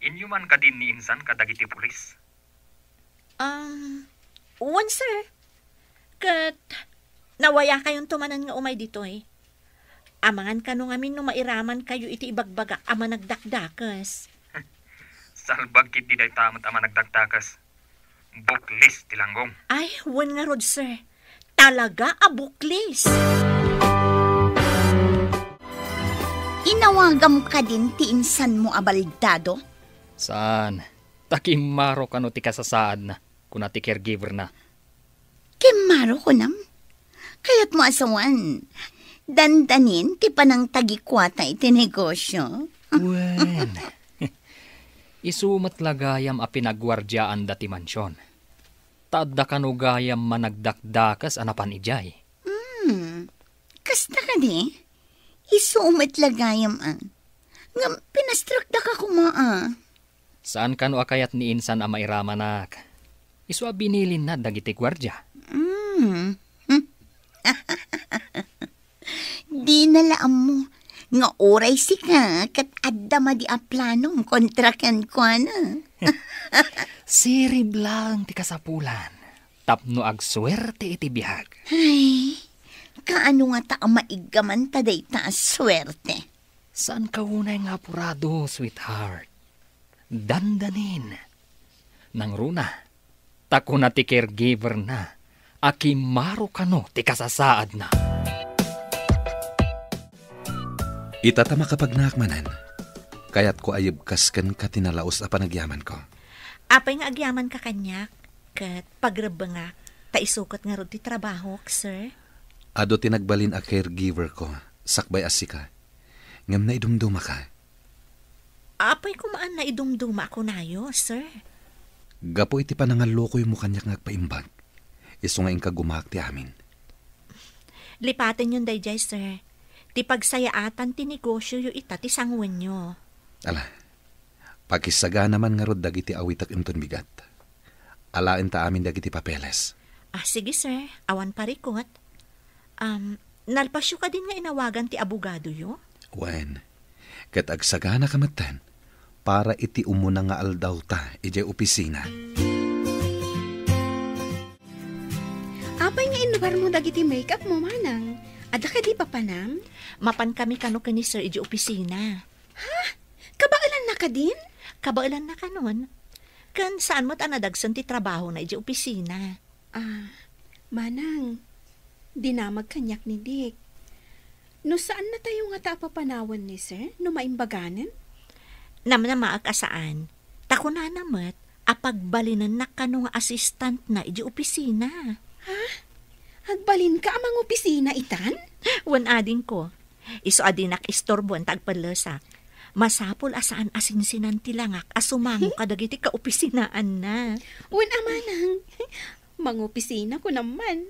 Inyo man kadin ni insan kadagiti pulis? Um, wen, sir. Ket nawayakayonto manen nga umay ditoy. Amangan kano ngamin no mairaman kayo iti ibagbagak a managdakdakes. Salbag ketdi dayta met a managdakdakes. Buklis ti langgong. Ay, wen ngarud, sir. Talaga a buklis. Inawagam kadin ti insanmo a baldado? Saan? Ta kimmaro kano ti kasasaadna, kuna ti caregiver-na. Kimmaro kunam? Kayatmo a sawen, dandanin ti panangtagikuata iti negosio? Wen, isu met la gayam a pinagguardiaanda ti mansion. Ta adda kano gayam managdakdakes a napan idiay. Hmm, kasta kadi? Isu met la gayam a. Ngem pinastrakda ka koma a. Saan kano a kayat ni insan a mairamanak? Isu a binilinna dagiti guardia. Mm. Dina la ammo nga uray sika ket adda madi a planom kontra kenkuana. Sirib laeng ti kasapulan tapno agsuerte iti biag. Ay, kaano ngata a maiggaman ta dayta a suerte? Saanka unay nga apurado, sweetheart. Dandanin. Nangruna, ta kuna ti caregiver-na a kimmaro kano ti kasasaadna. Ita ta makapagnaak manen, kayatko a yebkas kenka ti nalaus a panagyamanko. Apay nga agyamanka kaniak, ket pagrebbengak, ta isu ket ngarud ti trabahok, sir? Adu ti nagbalin a caregiver-ko, sakbay a sika. Ngem naidumdumaka. Apay koma a naidumduma a kunayo, sir? Gapu iti panangallukoymo kaniak nga agpaimbag, isu nga inka gumaak ti amin. Lipatenyon daydiay, sir. Ti pagsayaatan ti negosioyo ita ti sanguenyo. Ala, pakisagana man ngarud dagiti awitek inton bigat. Alaenta amin dagiti papeles. Ah, sige, sir. Awan parikut. Um, nalpasyo kadin nga inawagan ti abogadoyo? Wen, ket agsaganaka metten para iti umuna nga aldawta idiay opisina. Apay nga inlugarmo dagiti make-up mo, manang? Adda kadi papanam? Mapankami kano ken ni sir idiay opisina. Ha? Kabaelanna kadin? Kabaelanna kanon. Ken saan met a nadagsen ti trabahona idiay opisina. Ah, manang, dinamag kaniak ni Dick. No saannatayo ngata a papanawen ni sir, no maimbaganen? Namnamaak a saan. Ta kunana met a pagbalinennak kano nga assistantna idiay opisina. Ha? Agbalinka a mangopisina itan? Wen adingko. Isu a dinak isturboen ta agpellesak. Masapul a saan a sinsinan ti langak a sumango kadagiti kaopisinaanna. Wen a manang, mangopisina kunam man.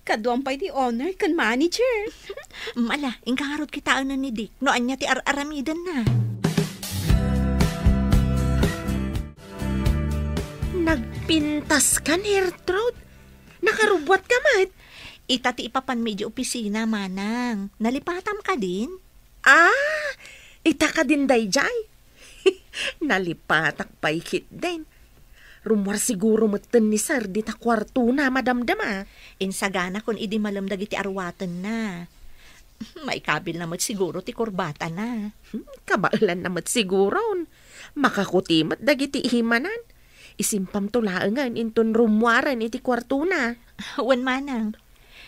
Kaduam pay ti owner ken manager. Ala, inka ngarud kitaen ni Dick no ania ti ar-aramidenna. Nagpintas kan, Gertrude? Nakarubbuat ka met? Ita ti ipapanmi idiay opisina, manang. Nalipatam kadin? Ah, ita kadin daydiay? Nalipatak pay ketdin. Rummuar siguro metten ni sir dita kuartona, madamdama. Insaganakon idi malem dagiti arwatenna. Maikabilna met siguro ti kurbatana. Hmm, kabaelanna met siguron. Makakuti met dagiti imanan. Isimpamto laengen inton rummuaren iti kuartona. Wen manang,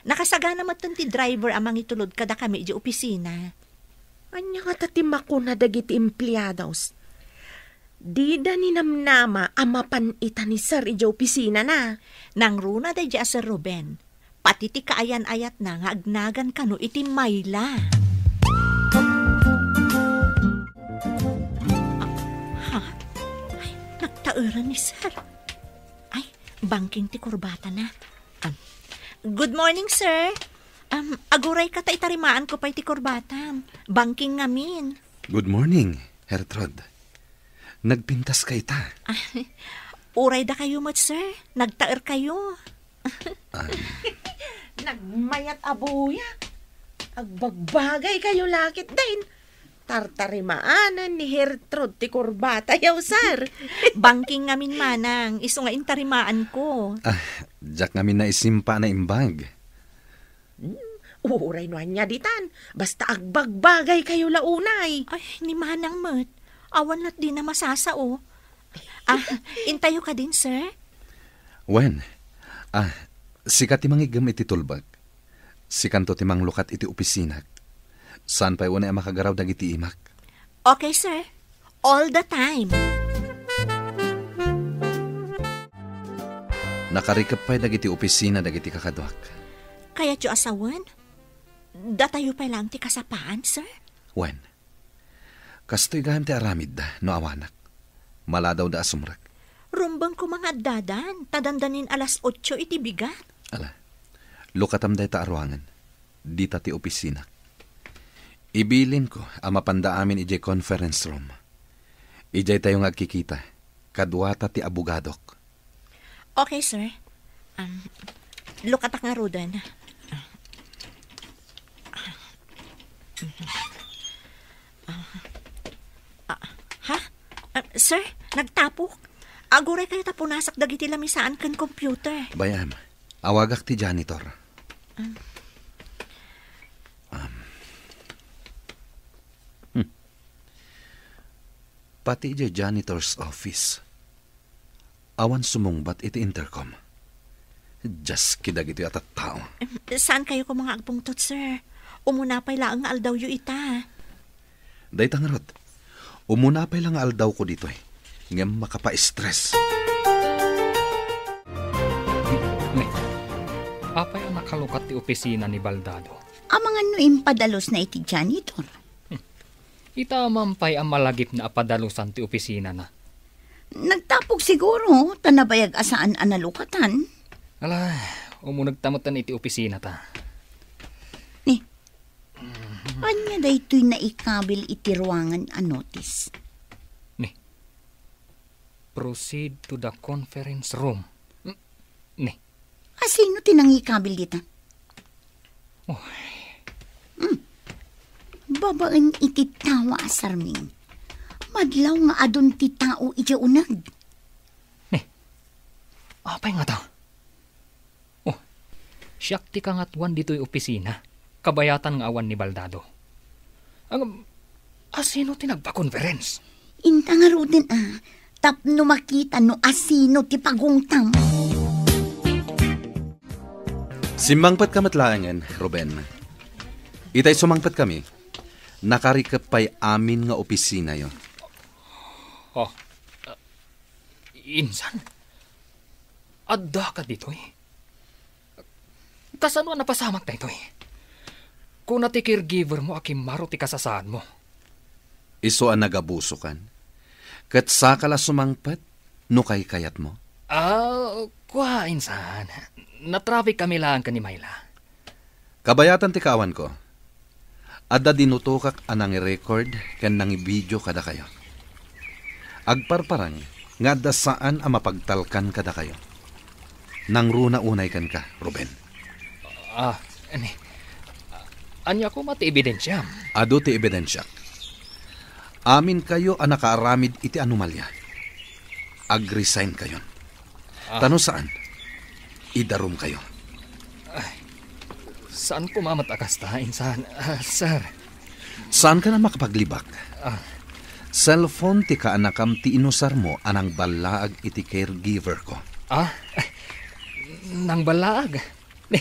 nakasagana metten ti driver a mangitulod kadakami idiay opisina. Ania ngata ti makuna dagiti empleados? Dida ninamnama a mapan ita ni sir idiay opisinana. Nangruna daydiay a Sir Ruben. Pati ti kaayan-ayatna nga agnagan kano iti mayla. Ah, ha? Ay, nagtaeran ni sir. Bangking ti kurbatana. Ah, good morning, sir. Um, aguray ka ta itarimaanko pay ti kurbatam. Bangking ngamin. Good morning, Gertrude. Nagpintas kayta. Ah, uray dakayo met, sir. Nagtaer kayo. Ah. Nagmayat a buya. Agbagbagay kayo lakit din. Tartarimaanan ni Gertrude ti kurbata, yaw, sir. Bangking ngamin manang, isu nga intarimaanko. Ah, diak ngamin naisimpa a naimbag. Hmm, uray no ania ditan, basta agbagbagay kayo la unay. Ay, ni manang met. Awan lat dina masasao. Ah, intayo kadin, sir? Wen, ah, sika ti mangiggem iti tulbek. Sikanto ti manglukat iti opisinak. Saan pay unay a makagaraw dagiti imak. Okay, sir. All the time. Nakarikep pay dagiti opisina dagiti kakaduak. Kayatyo a sawen? Datayo pay laeng ti kasapaan, sir? Wen, kastoy gayam ti aramidda no awanak. Maladawda a sumrek. Rumbeng koma nga addadan, ta dandanin alas otso iti bigat. Ala, lukatam dayta a ruangan. Dita ti opisinak. Ibilinko a mapanda amin idiay conference room. Idiay tayo nga agkikita. Kaduata ti abogadok. Okay, sir. Um, lukatak ngaruden. Ah, ah, ha? Ah, sir, nagtapok. Aguray kayo ta punasak dagiti lamisaan ken computer. Bay-am, awagak ti janitor. Um. Um. Hmm. Pati idiay janitor's office. Awan sumungbat iti intercom. Diaski dagitoy a tattao. Em, saan kayo koma nga agpungtot, sir? Umuna pay laeng nga aldawyo ita. Dayta ngarud, umuna pay la nga aldawko ditoy, ngem makapa-stress. Ne, apay a nakalukat ti opisina ni Baldado? Amangan no impadalusna iti janitor. Ita man pay a malagipna a padalusan ti opisinana. Nagtapok siguro, ta nabayag a saan a nalukatan. Ala, umunegta metten iti opisinata. Ni, ania daytoy naikabil iti ruangan a notice? Ni, proceed to the conference room. Ni. Asino ti nangikabil dita? Oh. Hmm. Babaen iti tawa a sarming. Madlaw nga adun ti tao idiay uneg. Ni, apay ngata? Oh, siak ti kangatuan ditoy opisina. Kabayatan nga awan ni Baldado. Ang, asino ti nagpa-conference? Inta ngaruden a, tapno makita no asino ti pagungtam. Simmangpetka met laengen, Ruben. Itay sumangpet kami, nakarikep pay amin nga opisinayo. Oh, uh, insan? Adda ka ditoy? Kasano a napasamak daytoy? Kuna ti caregiver mo a kimmaro ti kasasaadmo. Isu a nagabusokan. Ket saka la sumangpet no kaykayatmo. Ah, kua, insan. Natraffic kami laeng ken ni Myla. Kabayatan ti kaawanko. Adda dinutokak a nangirecord ken nangibidio kadakayo. Agparparang nga adda saan a mapagtalkan kadakayo. Nangruna unay kenka, Ruben. Ah, ani? Ania koma ti ebidensiam? Adu ti ebidensiak. Aminkayo a nakaaramid iti anomalia. Ag-resign kayon. Ah. Ta no saan, idarumkayo. Ay, saan koma met a kasta, insan, ah, sir. Saankan a makapaglibak. Ah. Cellphone ti kaanakam ti inusarmo a nangballaag iti caregiver ko. Ah? Nangballaag? Ni,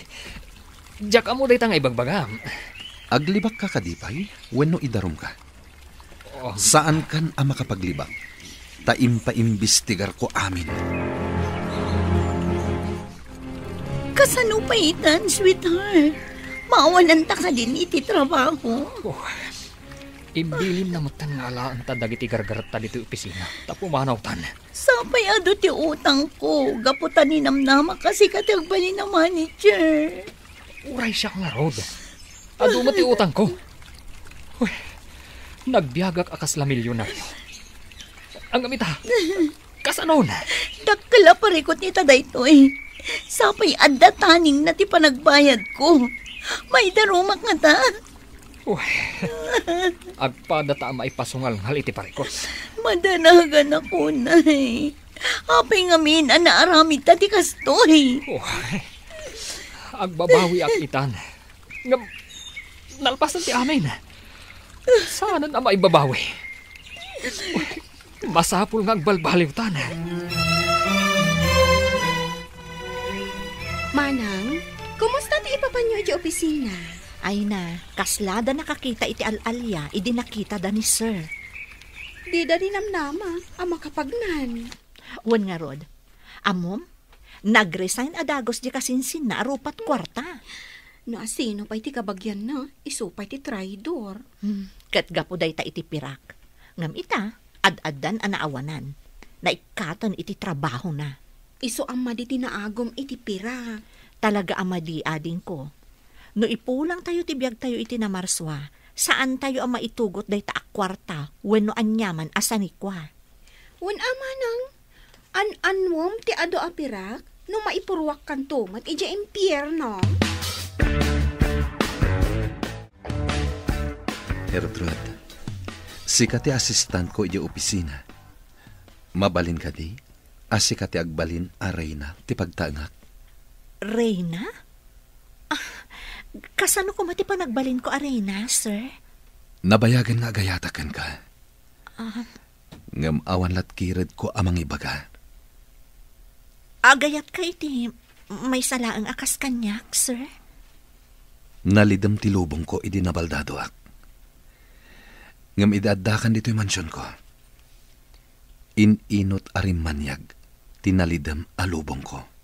diak ammo dayta nga ibagbagam. Aglibakka kadi pay wenno idarumka? Oh. Saankan a makapaglibak, ta impaimbestigarko amin. Kasano pay itan, sweetheart? Maawananta kadin iti trabaho? Oh. Imbilinna metten nga alaenta dagiti gargaretta ditoy opisina. Ta pumanawtan. Sapay adu ti utangko, gapu ta ninamnamak a sika ti agbalin a manager. Uray siak ngarud. Adu met ti utangko. Uy, nagbiagak a kasla milyonaryo. Ngem ita, kasanon? Dakkel a parikut ita daytoy. Sapay adda taningna ti panagbayadko. Maidarumak ngata. Uy, agpada ta a maipasungalngal iti parikut. Madanagan ako, nay. Apay ngamin a naaramidta ti kastoy? Uy, agbabawiak itan. Ngem, nalpasan ti amin. Saanen a maibabawi. Uy, masapul nga agbalbaliwtan. Manang, kumusta ti ipapanyo iti opisina? Ay na, kasla da nakakita iti al-alia idi nakita da ni Sir. Dida ninamnama a makapagnan. Wen ngarud, ammom, nag-resign a dagus di kasinsinna a rupat kuarta. No asino pay ti kabagianna, isu pay ti traidor. Hmm, ket gapu dayta iti pirak. Ngem ita, ad-addan a naawanan. Naikkaten iti trabahona. Isu a madi ti naagum iti pirak. Talaga a madi, adingko. No ipulangtayo ti biagtayo iti Namarsua, saantayo a maitugot dayta a kuarta wenno aniaman a sanikua. Wen a manang, an-annuem ti adu a pirak no maipuruakkanto met idiay impierno. Gertrude, sika ti asistentko idiay opisina. Mabalin kadi a sika ti agbalin a reyna ti pagtaengak? Reyna? Ah, kasano koma ti panagbalinko a reyna, sir? Nabayagen nga agayatak kenka. Ah. Ngem awan latkiredko a mangibaga. Agayatka iti maysa laeng a kas kaniak, sir? Nalidem ti lubongko idi nabaldadoak. Ngem idi addakan ditoy mansionko, in-inot a rimmaniag ti nalidem a lubongko.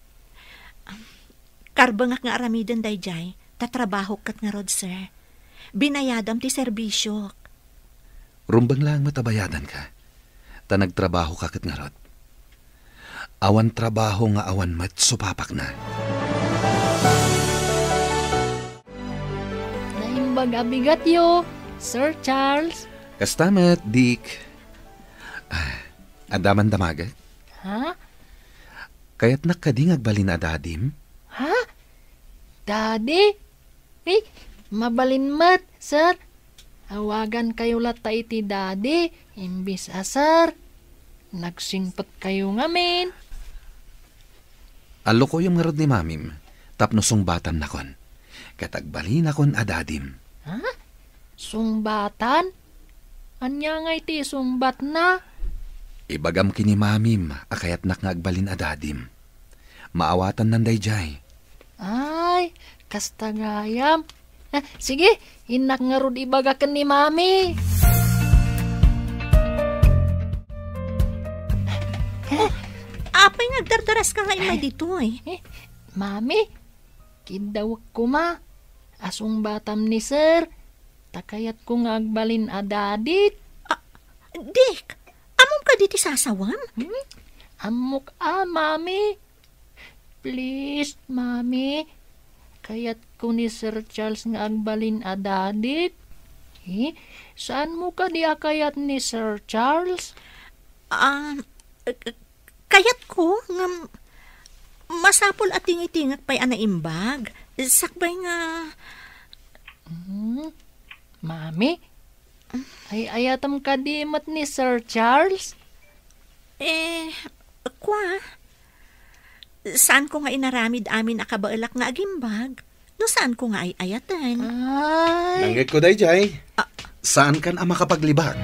Karbengak nga aramiden daydiay, ta trabahok ket ngarud, sir. Binayadam ti serbisiok. Rumbeng laeng met a bayadanka, ta nagtrabahoka ket ngarud. Awan trabaho nga awan met supapakna. Naimbag a bigatyo, Sir Charles. Kasta met, Dick. Ah, adda man damagek? Ha? Kayatnak kadi nga agbalin a dadim? Ha? Daddy? Eh, mabalin met, sir. Awagankayo latta iti daddy, imbis a sir. Nagsingpetkayo ngamin. Allukoyem ngarud ni mamim, tapno sungbatannakon. Ket agbalinakon a dadim. Ha? Sungbatan? Ania ngay ti isungbatna? Ibagam ken ni mamim a kayatnak nga agbalin a dadim. Maawatannan daydiay. Ay, kasta gayam. Ah, sige, innak ngarud ibaga ken ni Mami. Oh, apay nga agdardaraska nga immay ditoy? Eh, Mami, kiddawek koma. Asungbatam ni Sir. Ta kayatko nga agbalin a dadik. Ah, Dick, ammom kadi ti sasawem? Hmm? Ammok a, Mami. Please, Mami. Kayatko ni Sir Charles nga agbalin a dadik. Eh, saanmo kadi a kayat ni Sir Charles? Ah, eh, kayatko nga masapul a tingitingek pay a naimbag. Sakbay nga Hmm? Mami, ay-ayatem kadi met ni Sir Charles? Eh, kua, saanko nga inaramid amin a kabaelak nga agimbag no saanko nga ay-ayaten. Ay. Nangngegko daydiay. Ah. Saankan a makapaglibak.